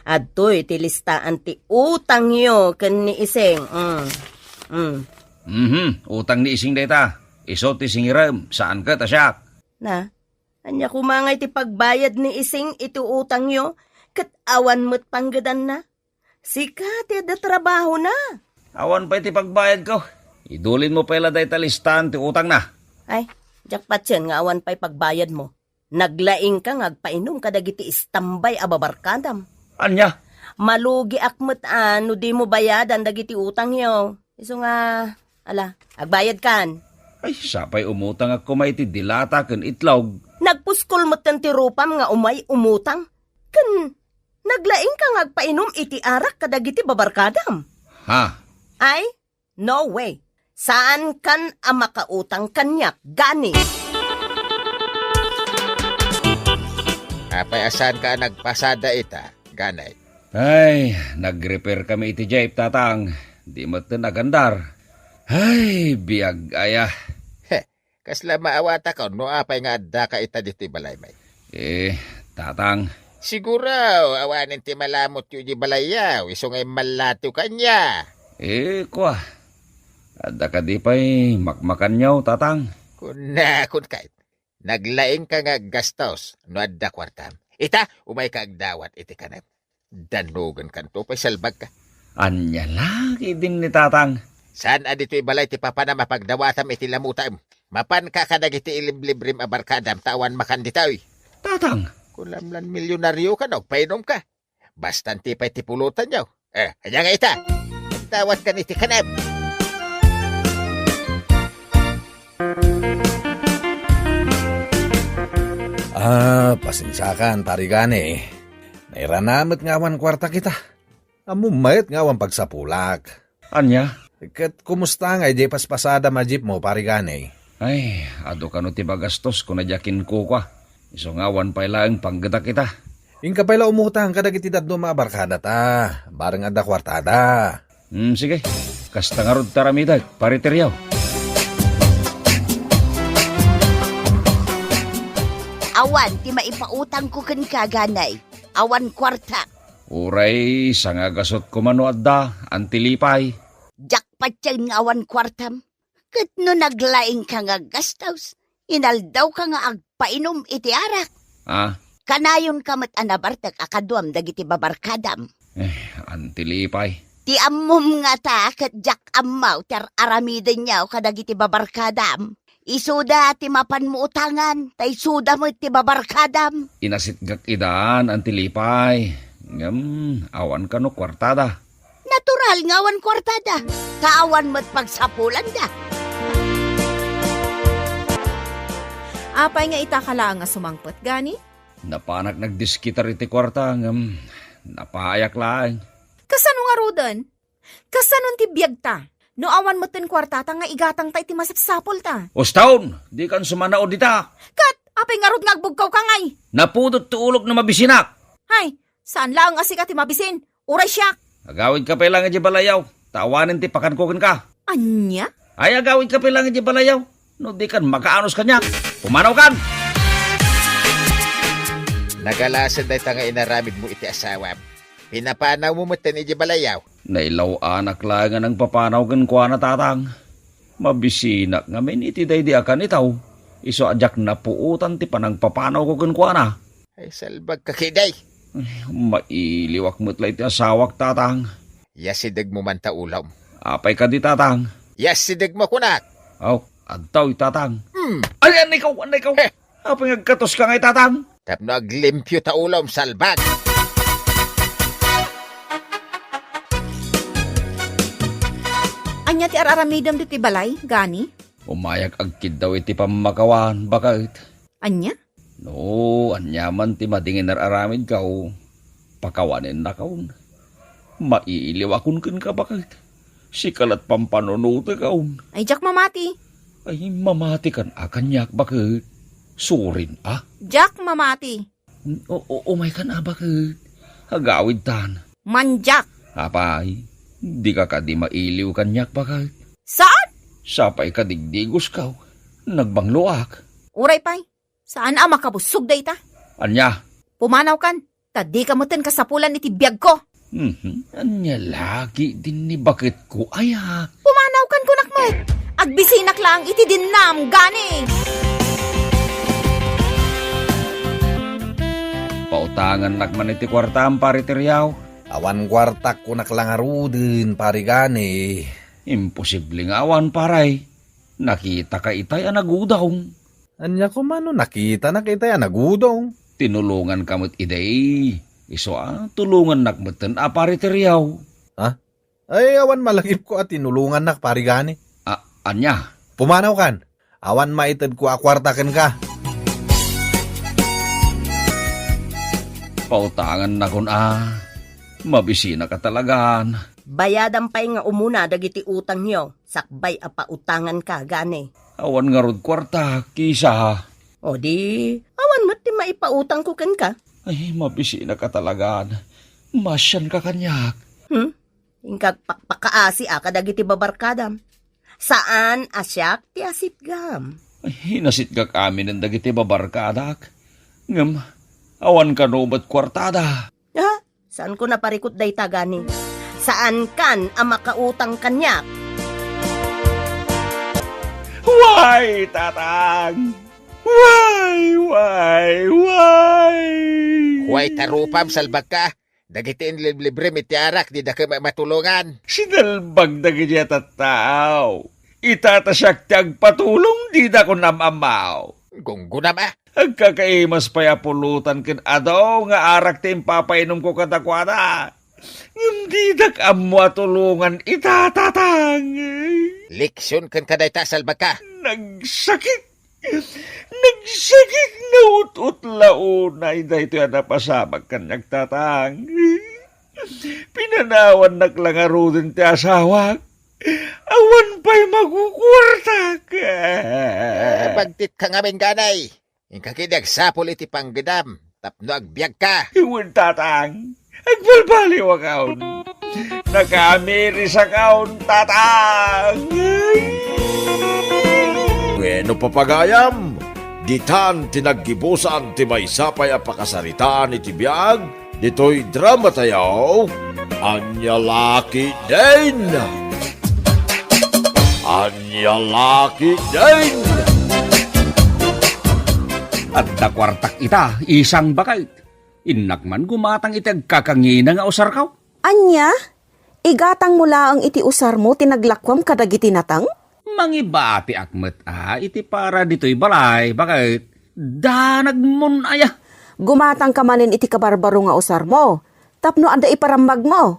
Adtoy ti listaan ti utangyo ken ni Ising. Hmm. Hmm. Mhm, utang ni Ising dayta. Isu ti singirem, saan ket a siak. Na, ania koma ngay ti pagbayad ni Ising iti utangyo, ket awan met panggedanna? Sika ti adda trabahona. Awan pay ti pagbayadko. Idulinmo pay la dayta listaan ti utangna. Ay, diak patien nga awan pay pagbayadmo. Naglaingka nga agpainum kadagiti istambay a babarkadam. Ania? Malugiak met a no dimo bayadan dagiti utangyo. Isu nga, ala, agbayadkan. Ay, sapay umutangak koma iti dilata ken itlog. Tagpuskol metten ti rupam nga umay umutang. Ken naglaingka nga agpainom iti arak kadagiti babarkadam. Ha? Ay, no way. Saankan a makautang kaniak, gani. Apay a saanka a nagpasada ita, ganay? Ay, nag-repair kami iti jeep, Tatang. Di metten agandar. Ay, biag aya. Heh, kasla maawatakon no apay nga addaka ita ditoy balay, may. Eh, Tatang. Siguro, awanen ti malamutyo iti balayyo, isu nga immallatiw kaniak. Eh, kua. Adda kadi pay makmakanyo, Tatang? Kunakon kay, naglaingka nga aggastos no adda kuartam. Ita, umayka agdawat iti kanem. Dannugenkanto pay salbagka. Ania la ketdin ni Tatang? Saan a ditoy balay ti papanam a pagdawatam iti lamutam? Mapanka kadagiti iliblibrim a barkadam ta awan makan ditoy. Tatang! Kunam lan milyonarioka no agpainomka. Basta anti pay ti pulotanyo. Eh, ania nga ita? Dawatkan iti kanem. Ah, pasensiakan, Pari Gani. Nairana met nga awan kuartak ita. Ammom met nga awan pagsapulak. Ania? Ket kumusta nga idiay paspasadam a jeep mo, Pari Gani? Ay, adu kano ti magastos, kuna diay kinkukua. Isu nga awan pay laeng panggetak ita. Inka pay la umutang kadagiti dadduma a barkadata, bareng adda kuartada. Hmm, sige. Kasta ngarud ti aramidek, Pari Teriaw. Awan ti maipautangko kenka, Ganay. Awan kuartak. Uray, sangagasut koma no adda, Anti Lipay. Diak patien nga awan kuartam. Ket no naglaingka nga aggastos, inaldawka nga agpainom iti arak. Ah? Kanayonka met a nabartek a kaduam dagiti babarkadam. Eh, Anti Lipay. Ti ammom ngata ket diak ammo ti ar-aramidenyo kadagiti babarkadam. Isuda ti mapanmo utangan, ta isuda met ti babarkadam. Inasitgak idan, Anti Lipay. Ngem, awan kano kuartada. Natural nga awan kuartada, ta awan met pagsapulanda. Apay nga ita ka laeng a sumangpet, Gani? Napanak nagdiskitar iti kuarta, ngem napayak laeng. Kasano ngaruden? Kasano ti biagta? No awan metten kuartata nga igatangta iti masapsapulta. Uston, dikan sumanaw dita. Ket, apay ngarud nga agbugkawka ngay? Napudot ti ulok no mabisinak. Hay, saan laeng a sika ti mabisin. Uray siak. Agawidka pay laeng idiay balayaw, ta awanen ti pakanko kenka. Ania? Ay, agawidka pay laeng idiay balayaw, no dikan makaanus kaniak. Pumanawkan! Nagalasen dayta nga inaramidmo iti asawam. Pinapanawmo metten idiay balayaw. Nailaw-anak laeng a nangpapanaw kenkuana, Tatang. Mabisinak ngamin iti daydi a kanitaw, isu a diak napuotan ti panangpapanawko kenkuana. Ay, salbagka ketdi. Ay, mailiwak met la iti asawak, Tatang. Yasidegmo man ta ulom. Apay kadi, Tatang? Yasidegmo kunak. Aw, adtoy, Tatang. Hmm. Ay, annay kaw, annay kaw. Heh. Apay nga agkatoska ngay, Tatang? Tapno aglimpio ta ulom, salbag. Ania ti ar-aramidem ditoy balay, Gani? Umayak agkiddaw iti pammakawan, baket. Ania? No, aniaman ti madi nga inar-aramidko, pakawanennakon. Mailiwakon kenka, baket. Sika la't pampanunotekon. Ay, diak mamati. Ay, mamatikan a kaniak, baket. Surin a. Diak mamati. O, o, umaykan a, baket. Agawidtan. Mandiak. Apay, dika kadi mailiw kaniak, baket. Saan? Sapay kadigdigosko, nagbangloak. Uray pay. Saan a makabussog dayta? Ania? Pumanawkan, ta dika metten kasapulan iti biagko. Mhm. Ania la ketdin ni baketko, aya? Pumanawkan kunak met. Agbisinak laeng iti dinnam, Gani. Pautangannak man iti kuartam, Pari Teriaw. Awan kuartak kunak la ngaruden, Pari Gani. Imposible nga awan, pare. Nakitaka itay a nagudong. Ania koma no nakitanak itay a nagudong? Tinulonganka met idi. Isu a, tulongannak metten a, Pari Teriaw. Ha? Ay, awan malagipko a tinulongannak, Pari Gani. A, ania? Pumanawkan. Awan maitedko a kuarta kenka. Pautangannakon a. Mabisinaka talagan. Bayadam pay nga umuna dagiti utangyo, sakbay a pautanganka, gani. Awan ngarud kuarta, Kisa. O di, awan met ti maipautangko kenka. Ay, mabisinaka talagan. Maasianka kaniak. Hmm? Inka agpakpakaasi a kadagiti babarkadam. Saan a siak ti asitgam. Ay, inasitgak aminen dagiti babarkadak. Ngem, awan kano met kuartada. Ha? Saanko naparikut dayta gani? Saankan a makautang kaniak? Way, tatang! Way, way, way! Way, tarupam, salbagka. Dagiti inliblibrem iti arak, didaka ma-, matulongan. Sinalbag dagiti a tattao. Ita ta siak ti agpatulong, didakon am-ammaw. Gunggunam a. Agkakaimas pay a pulutan ken adu nga arak ti impapainomko kadakuada. Ngem didak ammo a tulongan ita, tatang. Leksion kenka dayta, salbagka. Nagsakit. Nagsakit nga ut-ut la unay daytoy a napasamak kaniak, tatang. Pinanawannak la ngaruden ti asawak. Awan pay makukuartak. Eh, bagtit ka ngamin, ganay. Inka ketdi agsapul iti panggedam tapno agbiagka. Wen, tatang. Agbalbaliwakon. Nakamirisakon, tatang. Wenno, papagayam, ditan ti naggibusan ti maysa pay a pakasaritaan iti biag ditoy dramatayo. Ania la ketdin? Ania la ketdin? Adda kuartak ita, isang baket. Innak man gumatang iti agkakangina nga usarko. Ania? Igatangmo laeng iti usarmo ti naglakuam kadagiti nateng? Mangibatiak met a iti para ditoy balay, baket danagmon aya. Gumatangka manen iti kabarbaro nga usarmo, tapno adda iparammagmo.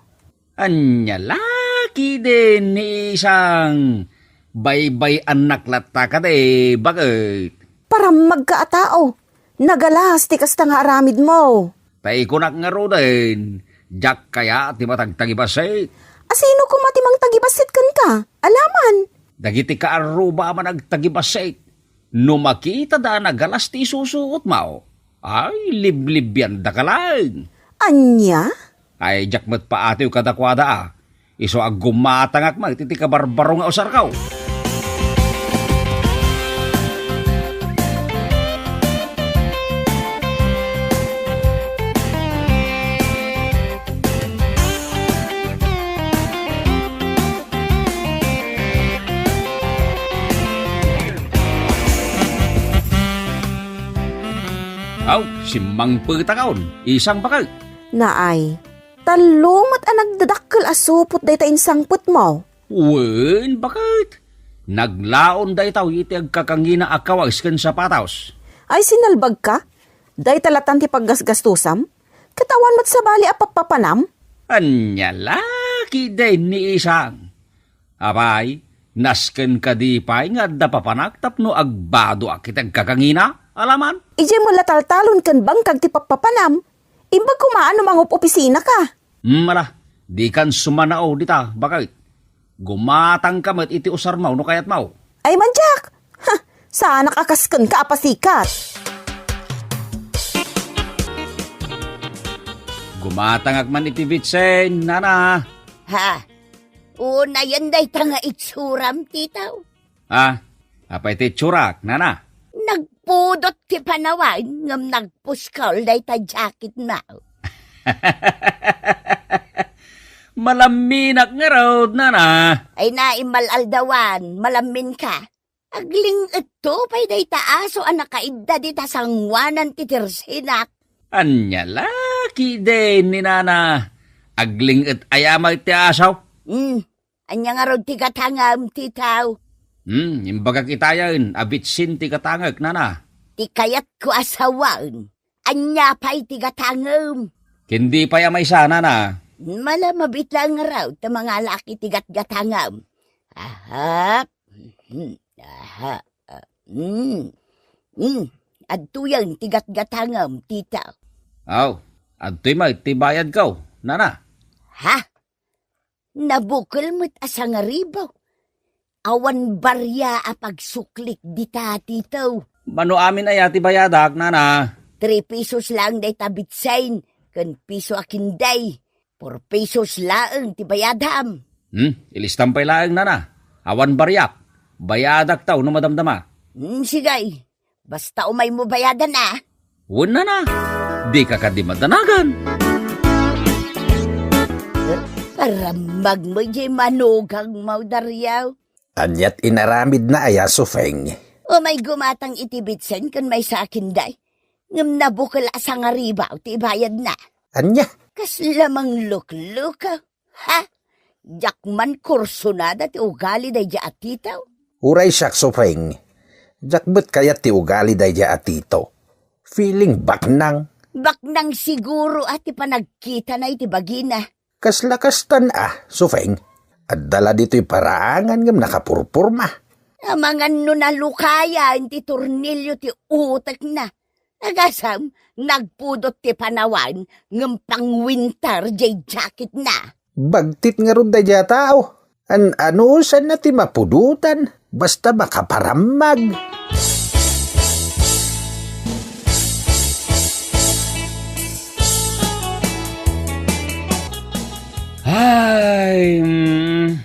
Ania la ketdin ni isang? Baybay-annak latta kadi, baket. Parammagka a tao. Nagalas ti kasta nga aramidmo. Ta ikunak ngaruden, diak kayat ti matagtagibassit. A sino koma ti mangtagibassit kenka? Alaman. Dagiti kaarruba a managtagibassit. No makitada a nagalas ti isusuotmo, ay, liblibiandaka laeng. Ania? Ay, diak met paatiw kadakuada a. Isu a gumatangak met iti kabarbaro nga usarko. Aw, simmangpetakon, isang baket. Naay, tallo met a nagdadakkel a supot dayta insangpetmo. Wen, baket. Naglaon dayta iti agkakangina a kawas ken sapatos. Ay, sinalbagka? Dayta latan ti paggasgastusam? Ket awan met sabali a pappapanam? Ania la ketdin ni isang? Apay, nasken kadi pay nga adda papanak tapno agbadoak iti agkakangina? Alaman? Idiay met la taltalon ken bangkag ti pappapanam. Imbag koma a no mangup-opisinaka. Hmm, ala, dikan sumanao dita, baket. Gumatangka met iti usarmo no kayatmo. Ay, madiak! Ha! Saanak a kaskenka a pasikat. Gumatangak man iti bitsin, nana. Ha? Unayen dayta nga itsuram, titaw. Ah, apay ti itsurak, nana? Nagpudot ti panawen ngem nagpuskol dayta jacketmo. Malamminak ngarud, nana. Ay na, immal-aldawan, malamminka. Agling-etto pay dayta aso a nakaidda dita sangoanan ti tirsinak. Ania la ketdin ni nana? Agling-et aya met ti aso? Hmm, Ania ngarud ti gatangem, titaw? Hmm, imbagak itayen a bitsin ti gatangek, nana. Ti kayatko a sawen, ania pay ti gatangem? Ken di pay a maysa, nana. Mala, mabiit laeng ngarud ta mangalaak iti gatgatangem. Aha. Hmm, aha. Ah, hmm. Hmm, adtoyen ti gatgatangem, tita. Aw, Adtoy met ti bayadko, nana. Ha? Nabukel met a sangaribaw. Awan baria a pagsuklik dita, Tito. Mano amin aya ti bayadak, nana? Three pesos laeng dayta bitsen, ken piso a kinday. Four pesos laeng ti bayadam. Hmm, ilistam pay laeng, nana. Awan bariak. Bayadak ta no madamdama. Hmm, sige. Basta umaymo bayadan, a. Wen, nana. Dika kadi madanagan. Parammagmo jay manugang, Mau Dario. Aniat inaramidna aya, Sufeng? Umay gumatang iti bitsen ken maysa a kinday. Ngem nabukel a sangaribaw ti ibayadna. Ania? Kasla mangluklukaw. Ha? Diak man kursunada ti ugali daydi a Tito. Uray siak, Sufeng. Diak met kayat ti ugali daydi a Tito. Feeling baknang. Baknang siguro a ti panagkitana iti bagina. Kasla kastan a, Sufeng. Adda la ditoy paraangan ngem nakapurporma. Amangan no nalukayan ti tornilio ti utekna. Agasem, nagpudot ti panawan ngem pangwinter jay jacketna. Bagtit ngarud daydi a tao. An-anusanna ti mapudotan, basta makaparammag. Ay, mm,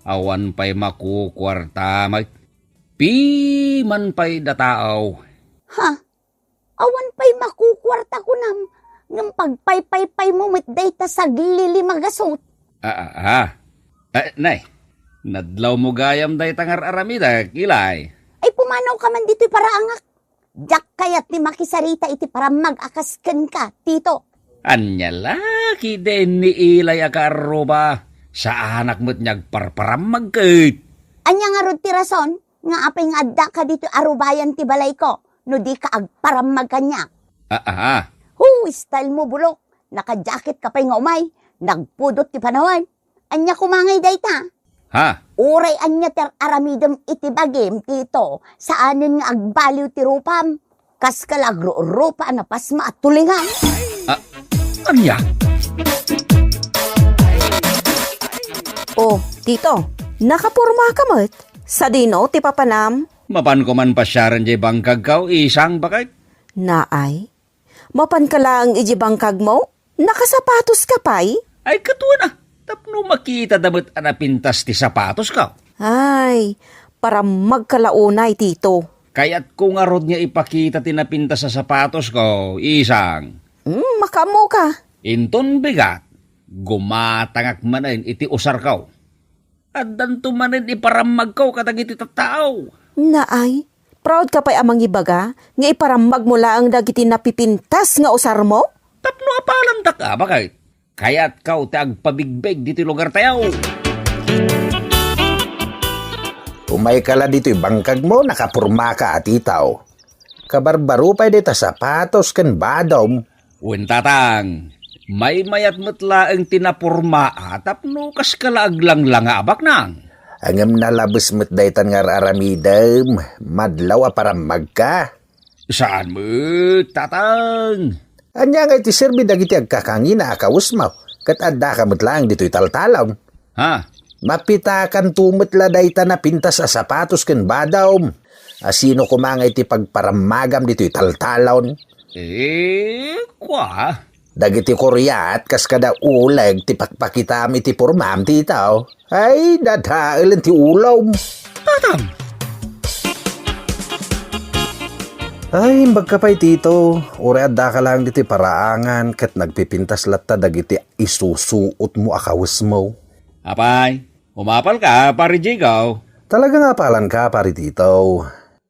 awan pay makukuarta, may piman pay da tao. Ha? Awan pay makukuarta kunam, ngem pagpaypaypaymo met dayta saglili magasut. Ah, ah, ah. Eh, nay, nadlawmo gayam dayta nga ar-aramidek, Ilay. Ay, pumanawka man ditoy paraangak. Diak kayat ti makisarita iti parammag a kas kenka, Tito. Ania la, kiden ni Ilay a kaarruba, saanak met nga agparparammag ket. Ania ngarud ti rason nga apay nga addaka ditoy arubayan ti balayko no dika agparammag kaniak? Ah, ah, ah. Hu, style mo, bulok. Naka-jacket ka pay nga umay. Nagpudot ti panawan. Ania koma ngay dayta? Ha? Uray ania ti ar-aramidem iti bagim, Tito, saanen nga agbaliw ti rupam. Kas ka la agrurupa a napasma a tulingan. Ah, ania? Oh, Tito, nakaporma ka met? Sadino ti papanam? Mapan ko man pasiaren jay bangkagko, isang baket. Naay, mapan ka laeng iti bangkagmo? Nakasapatos ka pay? Ay, katuan a, tapno makita da met a napintas ti sapatosko. Ay, parammag ka la unay, Tito. Kayatko ngarud nga ipakita ti napintas a sapatosko, isang. Hmm, makaammo ka. Inton bigat, gumatangak manen iti usarko. Addanto manen iparammagko kadagiti tattao. Naay, proud ka pay a mangibaga nga iparammagmo laeng dagiti napipintas nga usarmo? Tapno apalandak a, baket. Kayatko ti agpabigbeg ditoy lugartayo. Umayka la ditoy bangkagmo, nakapormaka a Tito. Kabarbaro pay dayta sapatos ken badom. Wen, Tatang, maymayat met laeng ti napormaa tapno kaska la aglanglanga a baknang. Ngem nalabes met daytan nga ar-aramidem, madlaw a parammagka. Saan met, Tatang? Ania ngay ti serbi dagiti agkakangina a kawesmo, ket addaka met laeng ditoy taltalon? Ha? Mapitakanto met la dayta napintas a sapatos ken badom. A sino koma ngay ti pagparammagam ditoy taltalon? Eh, kua? Dagiti kuriat kas kada uleg ti pakpakitam iti pormam, Tito. Ay, dadaelen ti ulom. Tatang! Ay, imbagka pay, Tito. Uray addaka laeng ditoy paraangan ket nagpipintas latta dagiti isusuotmo a kawesmo. Apay, umapalka, Pari Jigaw? Talaga nga apalanka, Pari Tito.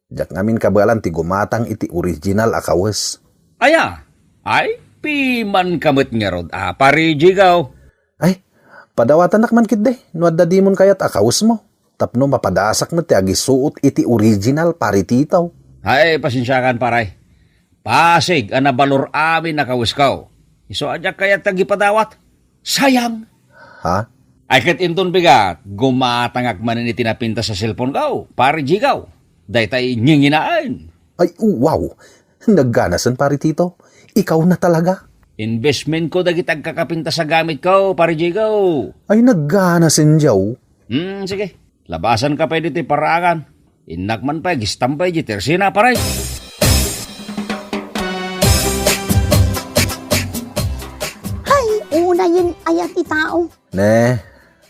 Diak ngamin kabaelan ti gumatang iti original a kawes. Aya? Ay, pimanka met ngarud a, Pari Jigaw. Ay, padawatanak man ketdi no adda dimon kayat a kawesmo, tapno mapadasak met ti agisuot iti original, Pari Tito. Ay, pasensiakan, pare. Pasig a nabalor amin a kawesko. Isu a diak kayat ti agipadawat. Sayang. Ha? Ay, ket inton bigat, gumatangak manen iti napintas a cellphoneko, Pari Jigaw. Daytay nginginaen. Ay, wow! Nagganasen, Pari Tito. Ikaw na talaga. Investmentko dagiti agkakapintas a gamitko, Pare Jigo. Ay, naggana, Sendiaw. Hmm, sige. Labasanka pay ditoy paraangan. Innak man pay agistambay diay tersina, pare. Hay, unayen aya ti tao. Ne,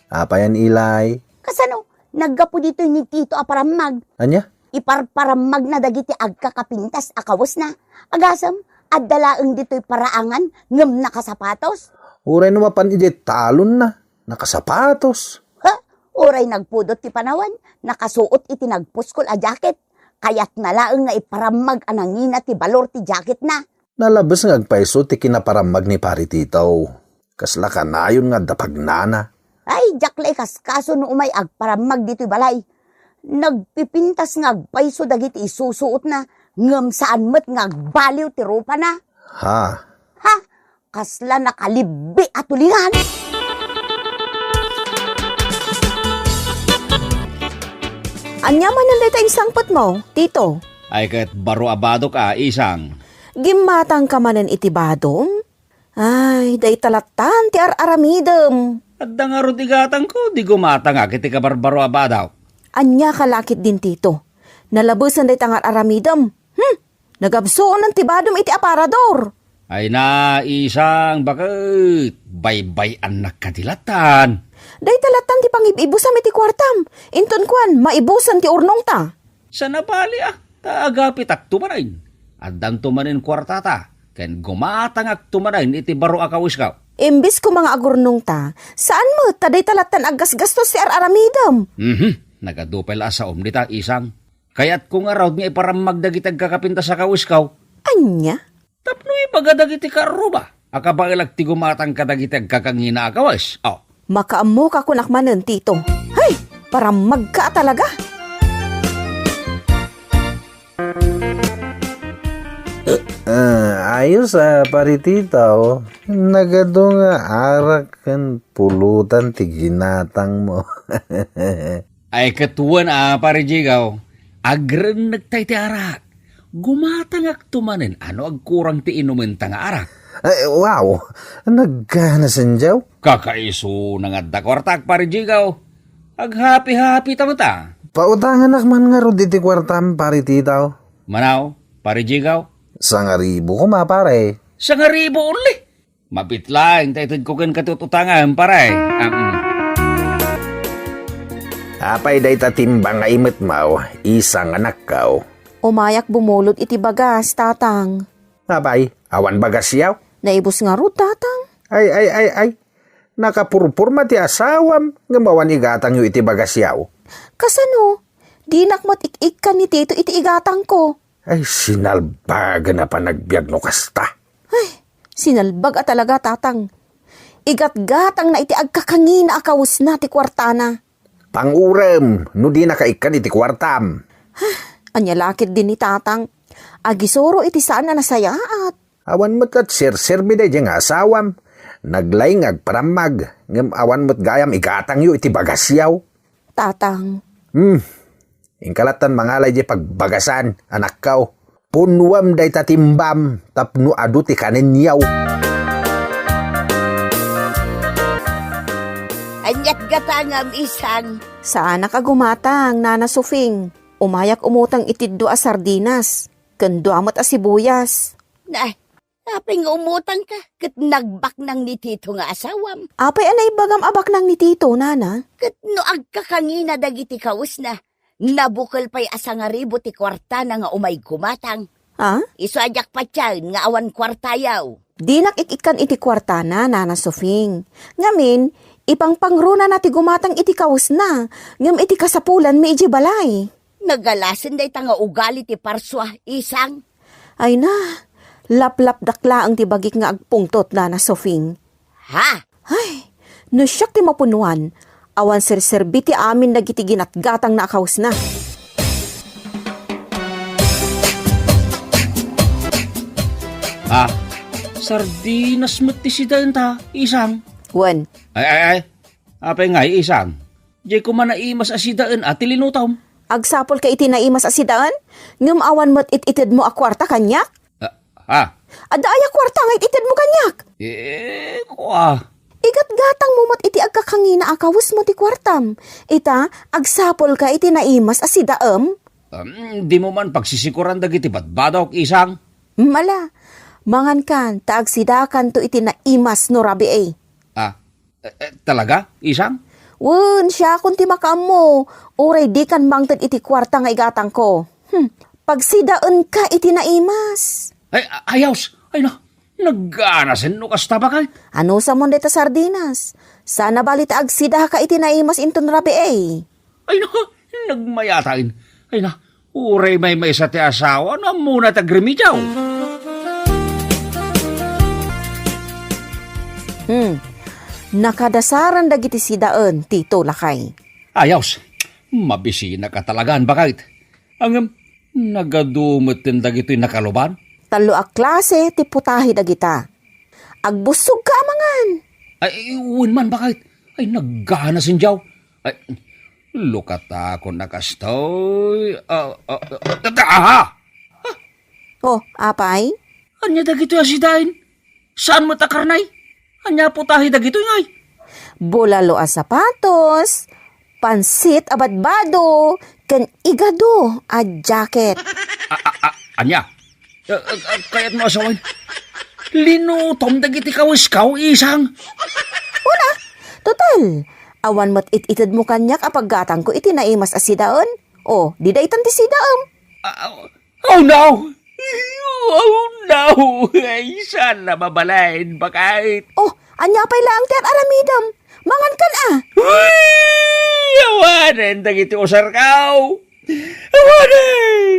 apayan, Ilay? Kasano? Naggapu ditoy ni Tito a parammag. Ania? Iparparammagna dagiti agkakapintas a kawesna. Agasem, adda laeng ditoy paraangan ngem nakasapatos. Uray no mapan idiay talonna, nakasapatos. Ha? Uray nagpudot ti panawen, nakasuot iti nagpuskol a jacket. Kayatna laeng nga iparammag a nangina ti balor ti jacketna. Nalabes nga agpayso ti kinaparammag ni Pari Tito. Kasla kanayon nga adda pagnana. Ay, diak la ikaskaso no umay agparammag ditoy balay. Nagpipintas nga agpayso dagiti isusuotna, ngem saan met nga agbaliw ti rupana. Ha? Ha? Kasla nakalibbi a tulingan! Ania manen dayta insangpetmo, Tito? Ay, ket baro a badok a, Isang. Gimmatangka manen iti badom? Ay, dayta lattan ti ar-aramidem. Adda ngarud igatangko, di gumatangak iti kabarbaro a badok. Ania ka la ketdin, Tito? Nalabesen dayta nga ar-aramidem. Hmm, nagabsuonen ti badom iti aparador. Ay na, Isang, baket baybay-annak kadi lattan. Dayta lattan ti pangib-ibusam iti kuartam. Inton kuan, maibusan ti urnongta. Saan a bali a, ta agapitakto manen. Addanto manen kuartata, ken gumatangakto manen iti baro a kawisko. Imbes koma nga agurnongta, saan met ta dayta lattan aggasgastos ti ar-aramidem. Mhm, nagadu pay la a saom dita, Isang. Kayatko ngarud nga iparammag dagiti agkakapintas a kawisko. Ania? Tapno ibaga dagiti kaarruba a kabaelak ti gumatang kadagiti agkakangina a kawes. Oh. Makaammoka kunak manen, Tito. Hay! Parammagka a talaga! Ah, ayos a, Pari Tito. Nagadu nga arak ken pulutan ti ginatangmo. Ay, ket wen a, Pare Jigaw, agrennekta iti arak. Gumatangakto manen a no agkurang ti inumenta nga arak. Ay, wow! Nagganasen, Jaw. Kakaisuna nga adda kuartak, Pare Jigaw. Aghapi-hapita met a. Pautanganak man ngarud iti kuartam, Pare Tito. Manaw, Pare Jigaw? Sangaribu koma, pare. Sangaribu only? Mabit laeng ta itedko kenka ti ut-utangan, pare. Am. Apay dayta timbang nga imetmaw, Isang, anakko? Umayak bumulod iti bagas, Tatang. Apay, awan bagasyaw? Naibus ngarud, Tatang. Ay, ay, ay, ay. Nakapurporma ti asawam, ngem awan igatangyo iti bagasyaw. Kasano? Dinak met ik-ikkan ni Tito iti igatangko. Ay, sinalbagan a panagbiag no kasta. Ay, sinalbag a talaga, Tatang. Igatgatangna iti agkakangina a kawesna ti kuartana. Pangurem, no dinaka ikkan iti kuartam. Ania la ketdin ni Tatang? Agisuro iti saan a nasayaat. Awan met ket serserbi daydiay nga asawam. Naglaing nga agparammag, ngem awan met gayam igatangyo iti bagasyaw. Tatang. Hmm. Inka lattan mangala idiay pagbagasan, anakko. Punnuem dayta timbam tapno adu ti kanenyaw. Aniat gatangam, Isang? Saanak a gumatang, Nana Sofing. Umayak umutang iti dua a sardinas, ken dua met a sibuyas. Na, apay nga umutangka ket nagbaknang ni Tito nga asawam? Apay a naibagam a baknang ni Tito, Nana? Ket no agkakangina dagiti kawesna, nabukel pay a sangaribu ti kuartana nga umay gumatang. Ah? Isu a diak patiaen nga awan kuartayaw. Dinak ik-ikkan iti kuartana, Nana Sofing. Ngamin, ipangpangrunana ti gumatang iti kawesna, ngem iti kasapulanmi idiay balay. Nagalasen dayta nga ugali ti parsua, Isang. Ay na, laplapdak laeng ti bagik nga agpungtot, Nana Sofing. Ha? Ay, no siak ti mapunnuan, awan serserbi ti amin dagiti ginatgatangna a kawesna. Ah, sardinas met ti sidaenta, Isang. Wen. Ay, ay, ay. Apay ngay, Isang? Diay koma naimas a sidaen a ti linutom. Agsapulka iti naimas a sidaen? Ngem awan met it-itedmo a kuarta kaniak? Ah, ah. Adda aya kuarta nga it-itedmo kaniak? Eh, kua. Igatgatangmo met iti agkakangina a kawesmo ti kuartam. Ita, agsapulka iti naimas a sidaem? Em, dimo man pagsisikuran dagiti badbadok, Isang? Mala, mangankan, ta agsidakanto iti naimas no rabii. Ah, eh, eh, talaga, Isang? Wen, siakon ti makaammo. Uray dikan mangted iti kuarta nga igatangko. Hmm, pagsidaenka iti naimas. Ay, a-, ayaws. Ay, na, nagganasen no kasta, baket. Anusamon dayta sardinas? Sana bali ta agsidaka iti naimas inton rabii. Ay, na, nagmayatain. Ay, na, uray maymaysa ti asawa, no ammona ti agremediaw. Hmm. Nakadasaran dagiti sidaen, Tito, lakay. Ayaws, mabisinaka talaga, baket. Ngem, nagadu metten dagitoy nakaluban? Tallo a klase ti putahe dagita. Agbussogka a mangan. Ay, wen man, baket. Ay, nagganasen diaw. Ay, lukatakon a kastoy. Ah, ah, ah, ah, ah, ah! Oh, apay? Ania dagitoy a sidaen? Saan met a karnay? Ania putahe dagitoy ngay? Bulalo a sapatos, pansit a badbado, ken igado a jacket. A, a, a, ania? A, a, a, kayatmo a sawen? Linutom dagiti kawiskaw, Isang. Una, total, awan met it-itedmo kaniak a paggatangko iti naimas a sidaen. O, di daytan ti sidaem. A, a, Oh, no! Oh, no! Ay, saan na mabalin, baket? Oh, ania pay laeng ti ar-aramidem? Mangankan a! Uy! Awanen dagiti usarkaw! Awanen!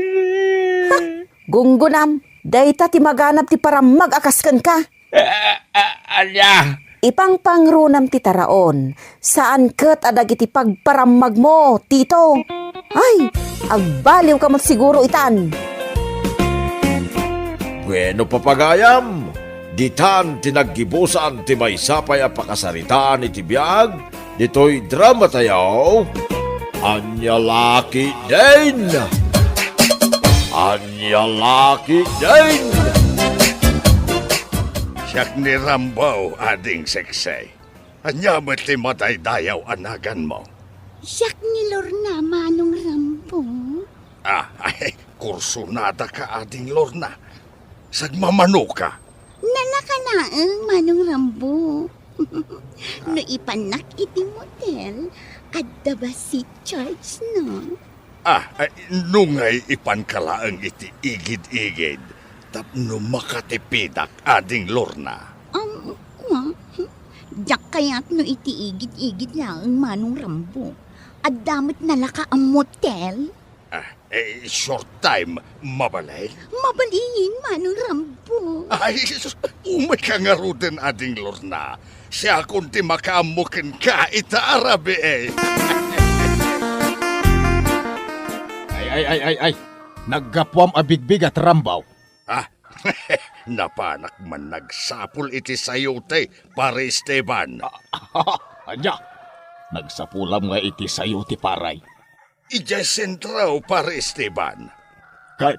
Ha? Gunggonam, dayta ti maganab ti parammag a kas kenka. A, a, ania? Ipangpangrunam ti taraon, saan ket a dagiti pagparammagmo, Tito. Ay, agbaliwka met siguro itan. Bueno, papagayam, ditan ti naggibusan ti maysa pay a pakasaritaan iti biag ditoy dramatayo, Ania La Ketdin! Ania La Ketdin! Siak ni Rambo, Ading Seksey. Ania met ti madaydayaw a naganmo? Siak ni Lorna, Manong Rambo. Ah, ay, kursunadaka, Ading Lorna. Sagmamanoka? Nalaka laeng, Manong Rambo. No ipannak iti motel, adda ba seat charge, no? Ah, ay, no ngay ipanka laeng iti igid-igid tapno makatipidak, Ading Lorna. Um, kua, diak kayat no iti igid-igid laeng, Manong Rambo. Adda met nalaka a motel. Ah, eh, short time, mabalin? Mabalin, Manong Rambo. Ay, sus, umayka ngaruden, Ading Lorna. Siakon ti makaammo kenka ita a rabii. Ay, ay, ay, ay, ay. Naggapuam a bigbigat, Rambo. Ah, napanak man nagsapul iti sayote, Pare Esteban. Ah, ania? Nagsapulam nga iti sayote, pare? Idiay sentro, Pare Esteban. Ket,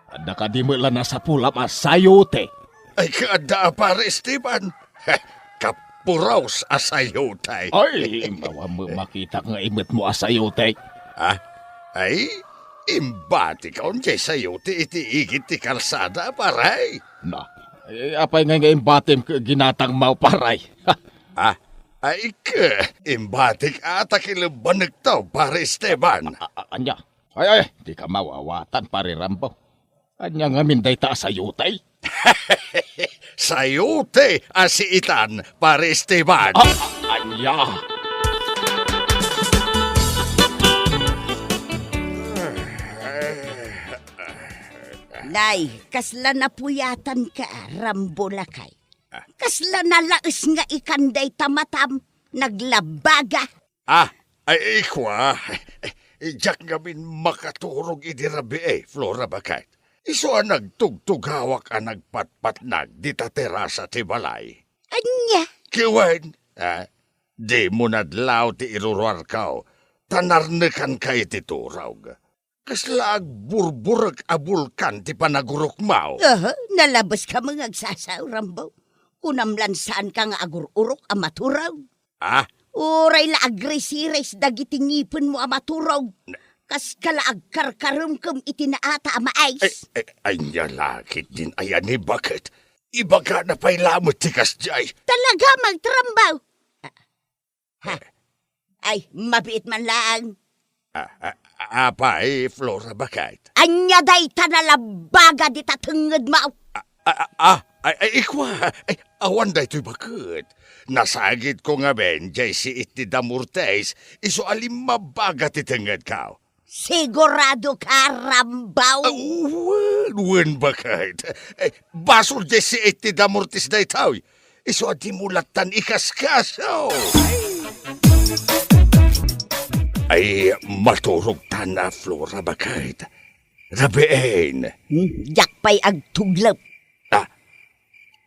adda kadi met la nasapulam a sayote? Ay, kaadda a, Pare Esteban. Heh, kapuros a sayote. Ay, awan met makitak nga imetmo a sayote. Ah, ay, imbatikon diay sayote iti igid ti kalsada, pare. Na, eh, apay ngay nga imbatim ket ginatangmo, pare? Ah, ay, ket, imbatik a ta kilebanekto, Pare Esteban. A, a, ania? Ay, ay, dika mawawatan, Pare Rambo. Ania ngamin dayta a sayote? Sayote a siitan, Pare Esteban. Ah, ania? Nay, kasla napuyatanka, Rambo lakay. Kasla nalaes nga ikan dayta matam, naglabaga. Ah, ay, kua, diak ngamin makaturog idi rabii, Flora baket. Isu a nagtugtugawak a nagpatpatnag dita terasa ti balay. Ania? Kiwen, ah, dimo nadlaw ti iruruarko, ta narnekanka iti turog. Kasla agburburek a bulkan ti panagurokmo. Aha, nalabeska met nga agsasao, Rambo. Kunam lan saanka nga agur-urok a maturog. Ah? Uray la agrisiris dagiti ngipenmo a maturog. Na- Kaska la agkarkaremkem iti naata a mais. Ay, ay, ania la ketdin aya ni baket? Ibagana pay lamet ti kasdiay. Talaga, Rambo? Ha? Ay, mabiit man laeng. Ah, ah, apay, Flora, baket? Ania dayta nalabaga dita tengngedmo? Ah, ah, ah, ah, ay, ay, ikua, ay, awan daytoy baket. Nasagidko ngamin, jay siit ti damortis, isu a limmabaga ti tengngedko. Siguradoka, Rambo? Ah, wen, wen, baket. Eh, basol jay siit ti damortis daytoy. Isu a dimo lattan ikaskaso. Ay, maturogtan a Flora, baket. Rabiin. Hmm, diak pay agtuglep. Ah,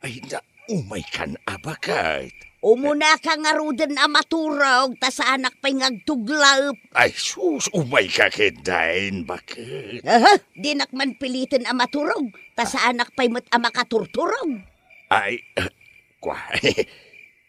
ay, na, umaykan a baket. Umunaka ngaruden a maturog, ta saanak pay nga agtuglep. Ay, sus, umayka ketdin, baket. Aha, dinak man piliten a maturog, ta saanak pay met a makaturturog. Ay, eh, kua,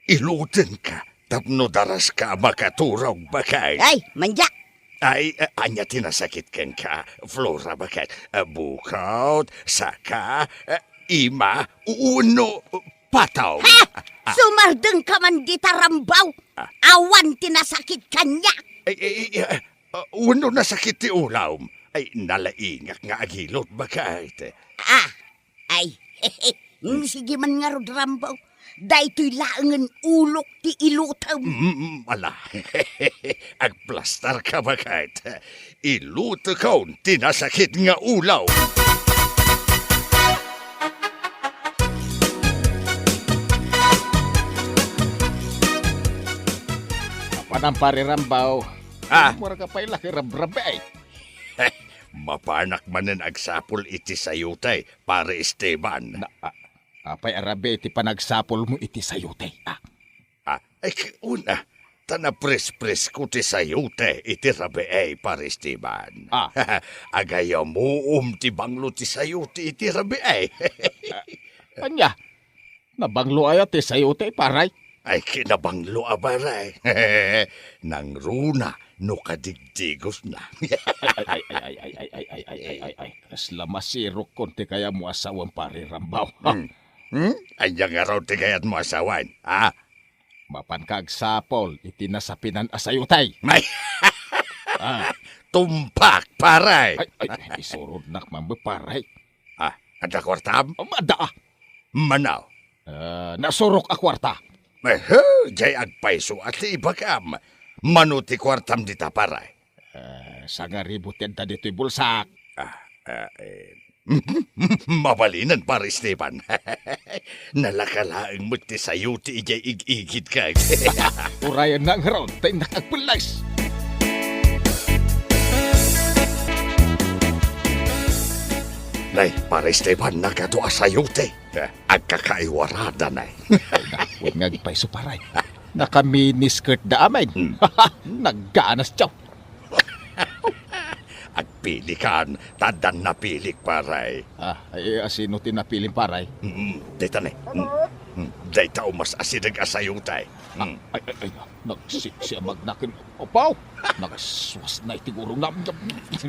ilutenka tapno daraska a makaturog, baket. Ay, mandiak! Ay, eh, ania ti nasakit kenka, Flora, baket? Eh, bukod, saka, eh, ima, wenno, eh, patong? Ha! Ah, ah. Sumardengka man dita, Rambo! Ah. Awan ti nasakit kaniak! Ay, ay, ay, eh, eh, wenno nasakit ti ulom? Ay, nalaingak nga agilot, baket. Ah, ay, mm, sige man ngarud, Rambo. Daytoy laengen ulok ti ilutem. Mm, ala. Agplastarka, baket. Ilutekon ti nasakit nga ulom. Apanan, Pare Rambo? Ah. Mura ka pay la ket rabrabi. Mapanak manen agsapol iti sayote, Pare Esteban. Na, a-, apay a rabii ti panagsapulmo iti sayote? Ah. Ah, ay, una, ta naprespresko ti sayote iti rabii, Pare Esteban. Ah. Agayamuom ti banglo ti sayote iti rabii. Ah, ania? Nabanglo aya ti sayote, Pare? Ay, kinabanglo a, Pare. Nangruna no kadigdigosna. Ay, ay, ay. Kasla masirokkon ti kayatmo a sawen, Pare Rambo. Hmm? Hmm? Ania ngarud ti kayatmo a sawen, ha? Mapanka agsapol iti nasapinan a sayote. Ay! Ah. Tumpak, Pare! Ay, ay, isurodnak man, Pare. Ah, adda kuartam? Um, adda, ah. Mano? Ah, nasurok a kuarta. Ehe, jay agpayso a ti ibagam. Mano ti kuartam dita, Pare? Ah, sangaribu ti adda ditoy bulsak. Ah, ah, eh. Mabalinen, Pare Esteban. Nalaka laeng met ti sayote idiay ig-igidka. Urayennak ngarud, ta innak agpelles. Nay, Pare Esteban, nagadu a sayote. Agkakaiwarada, nay. Ay, naku, nga agpayso, Pare. Nakaminiskirt da amin. Hmm. Nagganas, tiyaw. Agpilikan, ta addan napilik, Pare. Ah, ay, asino ti napilim, Pare? Mm, dayta ne. Mm. Mm. Dayta umas asideg a sayote. Mm. Ay, ay, ay, nagsiksi a magnaken. Apaw! Nagsuas na iti gurong na.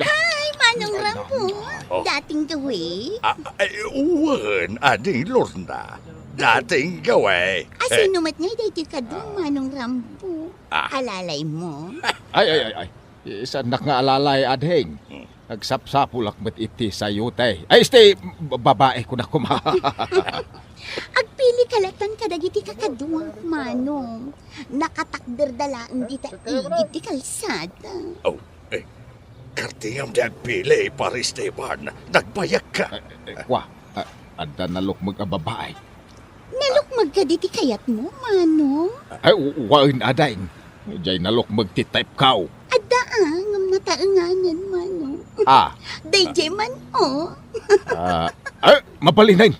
Ay, Manong Rambo. Oh. Dating gawi? Ah, ay, wen, Ading Lorna. Dating gawi. Asino met ngay daytoy kadu, Manong Rambo? Ah. Alalaymo? Ay, ay, ay, ay. Saannak nga alalay, ading. Hmm. Agsapsapulak met iti sayote. Ay, iti, ba-, babae ko na kuma. Agpili ka latan kadagiti kakaduak, Manong. Nakatakder da laeng dita igid ti kalsada. Oh, eh, kartingam ti agpili, Pare Esteban. Nagbayag ka. Eh, eh, kwa, ah, adda nalukmeg a babae. Nalukmeg kadi ti kayatmo, Manong? Ay, u-, wen, ading. Jay nalukmeg ti type ko. Adda, ah, ngem nataenganen, Manong. Ah. Dayjay man, oh. Ah, ay, mabalinen.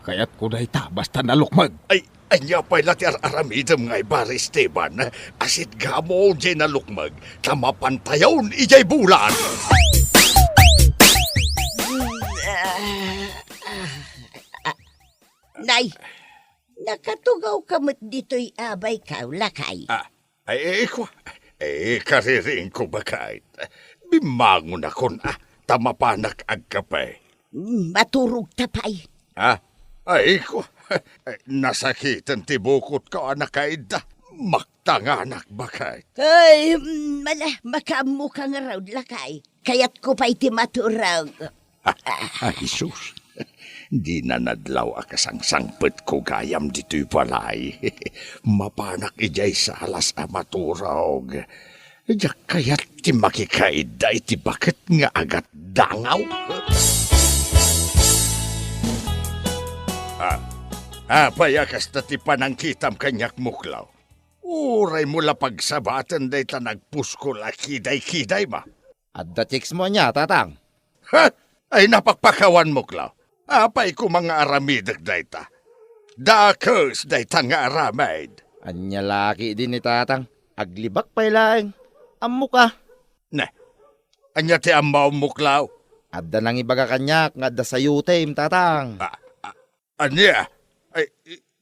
Kayatko dayta, basta nalukmeg. Ay, ania pay la ti ar-aramidem ngay, Pare Esteban? Asidegmo jay nalukmeg, ta mapantayon idiay bulan. Nay, nakatugawka met ditoy a baykam, lakay. Ah, ay, ay, kua. Eh, kaririingko, baket. Bimmangonakon, ah, ta mapanak agkape. Mm, maturogta pay. Ah, ay, kua. Nasakiten ti bukotko a nakaidda. Maktanganak, baket. Ay, mm, mala, makaammoka ngarud, lakay. Kayatko pay ti maturog. Ah, ay, sus. Dina nadlaw a kasangsangpetko gayam ditoy balay. Mapanak idiay salas a maturog. Diak kayat ti makikaidda iti baket nga agatdangaw. Ah, apay a kasta ti panangkitam kaniak, Muklaw? Uraymo la pagsabaten dayta nagpuskol a kidaykidaymo. Adda chicks mo ania, Tatang? Ha? Ay, napakpakawan, Muklaw. Apay koma nga aramidek dayta? Dakes dayta nga aramid. Ania la ketdi ni Tatang? Aglibak pay laeng. Ammoka. Ne, ania ti ammom, Muklaw? Adda nangibaga kaniak nga adda sayotem, Tatang. Ah, ah, Ania? Ay,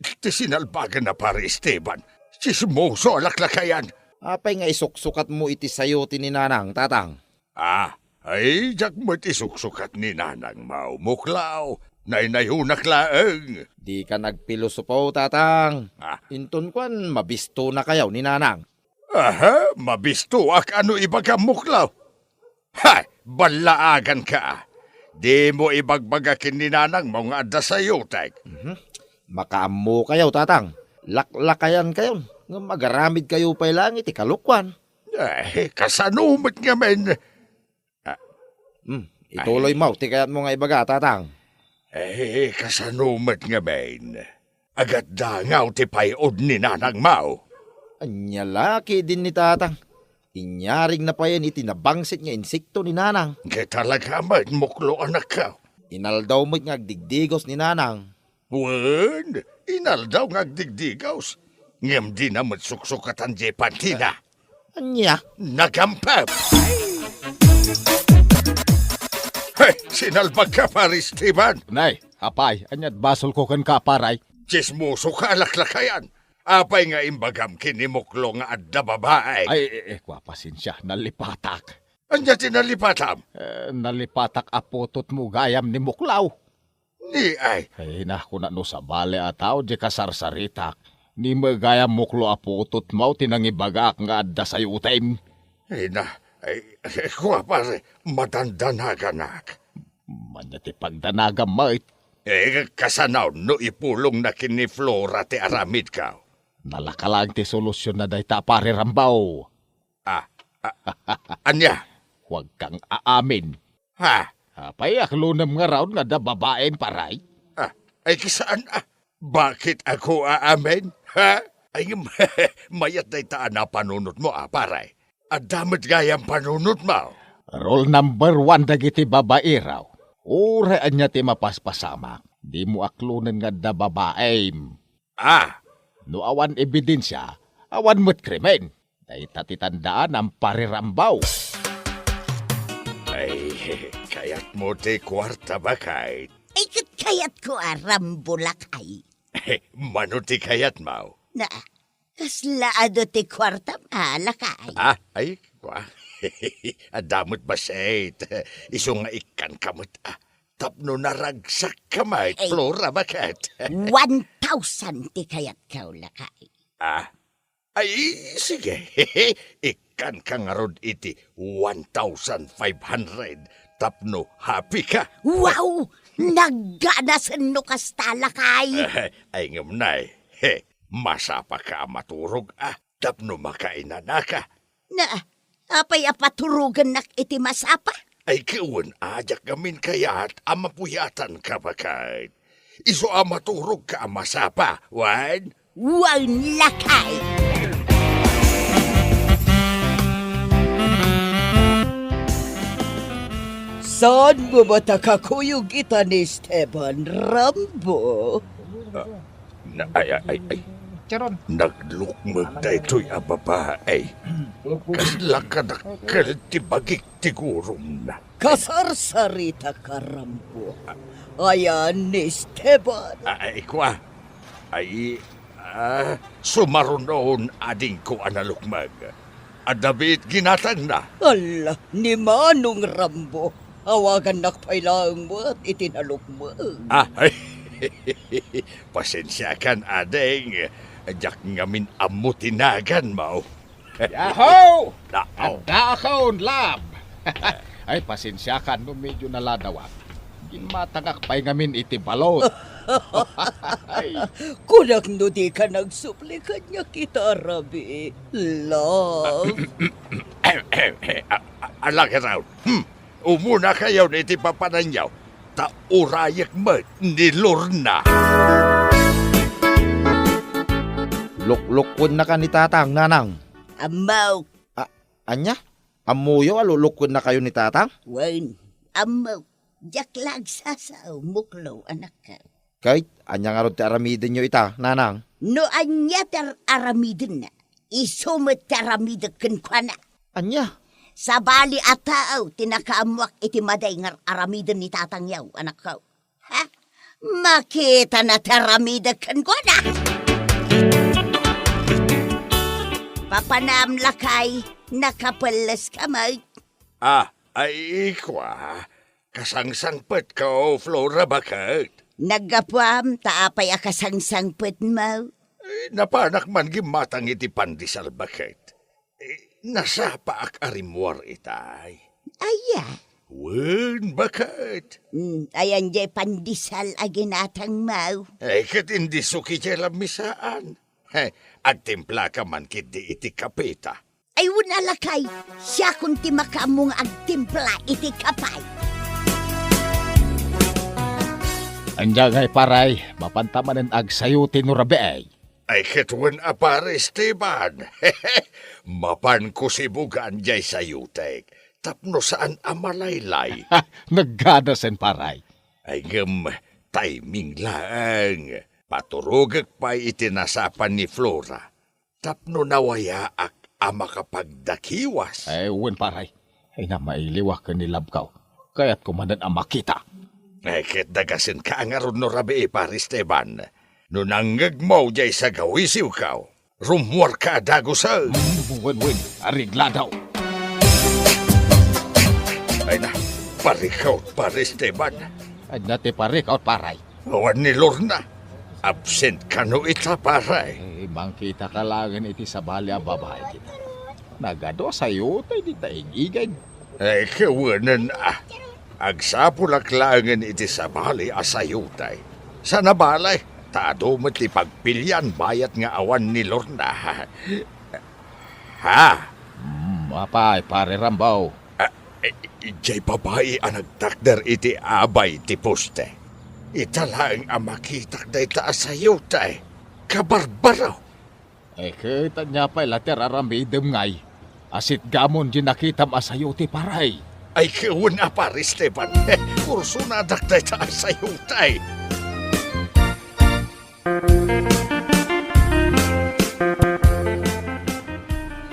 ti sinalbagan a Pare Esteban. Tsismoso a laklakayan. Apay nga isuksukatmo iti sayote ni Nanang, Tatang? Ah, ay, diak met isuksukat ni Nanangmo, Muklaw. Naynayonak laeng. Dika nagpilosopo, Tatang. Ah. Inton kuan, mabistonakayo ni Nanang. Aha, mabistoak a no ibagam, Muklaw. Hay, ballaaganka. Dimo ibagbaga ken ni Nanangmo nga adda sayotek. Mhm. Makaammokayo, Tatang. Laklakayankayon, ngem agaramidkayo pay laeng iti kalokuan. Eh, kasano met ngamin? Ah, hmm, ituloymo ti kayatmo nga ibaga, Tatang. Eh, kasano met ngamin? Agatdangaw ti pay-od ni Nanangmo. Ania la ketdin ni Tatang? Inyarigna payen iti nabangsit nga insekto ni Nanang. Ket talaga met, Muklo, anakko. Inaldaw met nga agdigdigos ni Nanang. Wen, inaldaw nga agdigdigos. Ngem dina met suksukatan diay pantina. Ania? Nagampem! Hey, sinalbagka, Pare Esteban! Nay, apay, ania't basolko kenka, Pare? Tsismosoka a laklakayan. Apay nga imbagam ken ni Muklo nga adda babaek? Ay, eh, eh, kua, pasensia, nalipatak. Ania ti nalipatam? Eh, nalipatak a putotmo gayam ni Muklo. Ni ay. Ay, na, kuna no sabali a tao, di kasarsaritak. Ni met gayam, Muklo, a putotmo ti nangibagaak nga adda sayotem. Ay, na, ay, kua, Pare, madandanaganak. Ania ti pagdanagam met? Eh, kasano no ipulongna ken ni Flora ti aramidko? Nalaka laeng ti solusionna dayta, Pare Rambo. Ah, ah, ania? Huwag kang aamin. Ha? Apay, aklonem ngarud nga adda babaem, Pare? Ah, ay, kasano, ah? Bakit ako aamin? Ha? Ay, ngem, mayat dayta a napanunotmo, ah, Pare. Adda met gayam panunotmo. Rule number one dagiti babaero. Uray ania ti mapaspasamak, dimo aklonen nga adda babaem. Ah! No awan ebidensia, awan met krimen. Dayta ti tandaanam, Pare Rambo. Ay, kayatmo ti kuarta, baket? Ay, ket kayatko a Rambo, lakay. Mano ti kayatmo? Na, kasla adu ti kuartam a, lakay? Ah, ay, kua. Adda met bassit. Isu nga ikkanka met, ah. Tapno naragsakka met, ay, Flora, baket? One thousand ti kayatko, lakay. Ah? Ay, sige. Ikkanka ngarud iti one thousand five hundred tapno happy ka. Wow! Nagganasen no kasta, lakay. Eh, ay, ngem, Nay. He, masapaka a maturog, ah, tapno makainanaka. Na, apay a paturogennak iti masapa? Ay, ket wen, a, diak ngamin kayat a mapuyatanka, baket. Isu a maturogka a masapa, wen? Wen, lakay! Saan mo matakakuyog ita ni Esteban, Rambo? Ah, na, ay, ay, ay, ay. Charon. Naglukmeg daytoy a babae. Kasla kadakkel ti bagik ti gurumna. Kasarsaritaka, Rambo. Ayan ni Esteban. Ay, kua. Ay, ah, sumarunon adingko a nalukmeg. Adda biit ginatangna. Ala, ni Manong Rambo. Awagannak pay laeng met iti nalukmeg. Ah, ay, pasensiakan, ading. Diak ngamin ammo ti naganmo. Yahoo! Nao. Addaakon, lab. Ay, pasensiakan no medyo naladawak. Ginmatangak pay ngamin iti balot. Ay. Kunak no dika nagsubli kaniak ita, Rabi. Love. A-, a-, alagaraw. Hmm. Umunakayon iti papananyo, ta urayek met ni Lorna. Luklukuennaka ni Tatang, Nanang. Ammok. A-, ania? Ammoyo a luklukuennakayo ni Tatang? Wen, ammok. Diak la agsasao, muklo, anakko. Ket ania ngarud ti aramidenyo ita, Nanang? No ania ti ar-, aramidenna, isu met ti aramidek kenkuana. Ania? Sabali a tao ti nakaammoak iti madi nga ar-aramiden ni tatangyo, anakko. Ha? Makitana ti aramidek kenkuana. Papanam, lakay, nakapelleska met. Ah, ay, kua. Kasangsangpetko, Flora, baket. Naggapuam, ta apay a kasangsangpetmo? Eh, napanak man gimmatang iti pandesal, baket. Eh, nasapaak a rimmuar itay. Aya? Wen, baket. Hmm, ayan jay pandesal a ginatangmo? Eh, ket indisso ketdi lamisaan. He, agtimplaka man ketdi iti kapeta. Ay, wen a lakay, siakon ti makaammo nga agtimpla iti kape. Ania ngay, pare, mapanta manen agsayuti no rabii? Ay, ket wen a, pare Esteban. Mapanko sibugan jay sayutek, tapno saan a malaylay. Nagganasen, pare. Ay, ngem, timing laeng. Paturogek pay iti nasapan ni Flora. Tapno nawayaak a makapagdakiwas. Ay, wen, pare. Ay, na, mailiwak ken ni labko. Kayatko manen a makita. Ay, ket dagasenka ngarud no rabii, pare Esteban. No nangngegmo jay sagawisiwko, rummuarka a dagusen. Mm, wen, wen. Areglado. Ay na, parikot, pare Esteban. Ay na ti parikot, pare. Awan ni Lorna. Absent kano ita, pare? Eh, mangkitaka laengen iti sabali a babai kita. Nagadu a sayutay dita ig-igid. Eh, kawenen, ah. Agsapulak laengen iti sabali a sayutay. Saan a bale, ta adu met ti pagpilian bayat nga awan ni Lorna. Ha? Hmm, apay, Pare Rambo? Ah, eh, idiay babai a nagtakder iti abay ti poste. Ita laeng a makitak dayta a sayutay. Kabarbaro! Eh, ket ania pay la ti ar-aramidem ngay? Asitgamon di nakitam a sayuti, pare. Ay, kawenen a, Pare Esteban. Kursonadak dayta a sayutay.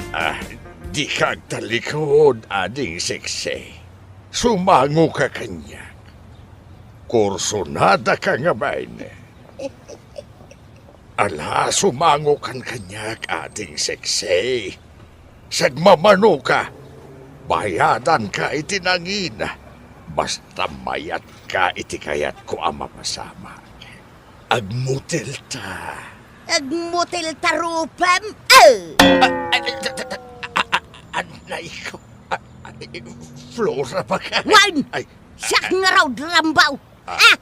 Ah, dika agtallikud, Ading Seksi. Sumangoka kaniak. Kursonadaka ngamin. Ala, sumangokan kaniak, Ading Seksi. Sagmamanoka, bayadanka iti nangina, basta mayatka iti kayatko a mapasamak. Agmotelta. Agmotelta rupam? Ah! Ah, ah, ah, ah, ah, anay ko. Ah, ah, eh, Flora, baka. Wen! Ay. Siak ngarud, Rambo. Ah. Ah!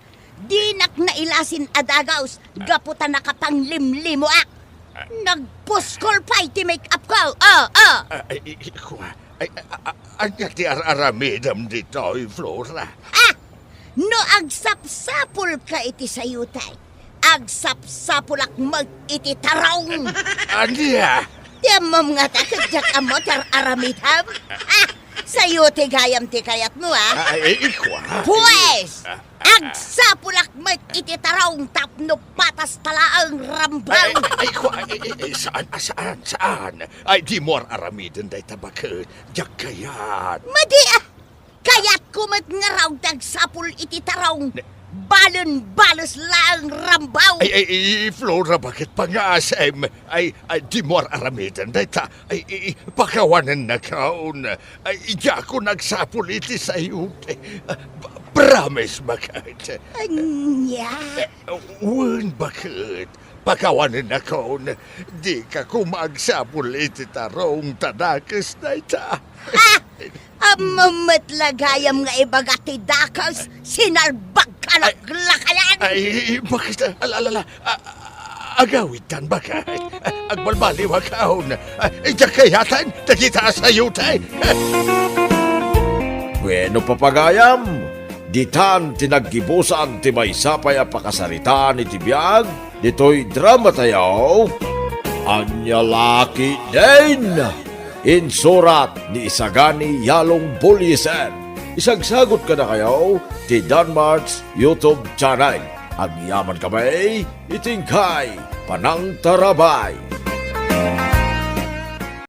Dinak nailasin a dagus gapu ta nakapanglimlimoak. Ah. Nagpuskol pay ti make-up ko. Oh, oh. Ah, ay, i-, i-, kua. Ay, a-, a-, ania ti ar-aramidem ditoy, Flora? Ah! No agsapsapulka iti sayutay, agsapsapulak met iti tarong. Ania? Ti ammom ngata ket diak ammo ti ar-aramidem? Ah! Sayo ti gayam ti kayatmo, ah! Ah, ay, ay, kua. Pues! Ah, ah, ah. Agsapulak met iti tarong tapno patas ta laeng, Rambo! Ay, ay, ay, kua, ay, ay, ay, saan, ah, saan, saan? Ay, dimo ar-aramiden dayta, baket. Diak kayat. Madi, ah! Kayat Koma met ngarud ti agsapul iti tarong. Ne- Balen bales laeng rambaw. Ay, ay, ay, Flora, baket pangasem? Ay, ay, dimo ar-aramiden dayta. Ay, ay, ay, pakawanennakon. Ay, diakon agsapul iti sayote. Ah, p-, promise, baket. Ania? Eh, wen, baket. Pakawanennakon. Dika koma agsapul iti tarong ta dakes dayta. Ah! Ammom met la gayam nga ibaga ti dakes, sinalbagka laklakayan! Ay, baket, ala, ala, ala. A-, a-, agawidtan, baket. Agbalbaliwakon. Idiak kayaten, dagita a sayote. Bueno, papagayam, ditan ti naggibusan ti maysa pay a pakasaritaan iti biag ditoy dramatayo. Ania la ketdin? Insurat ni Isagani Yalong Bullieser. Isagsagut kadakayo ti Danmart's YouTube channel. Agyamankami iti inkay panangtarabay.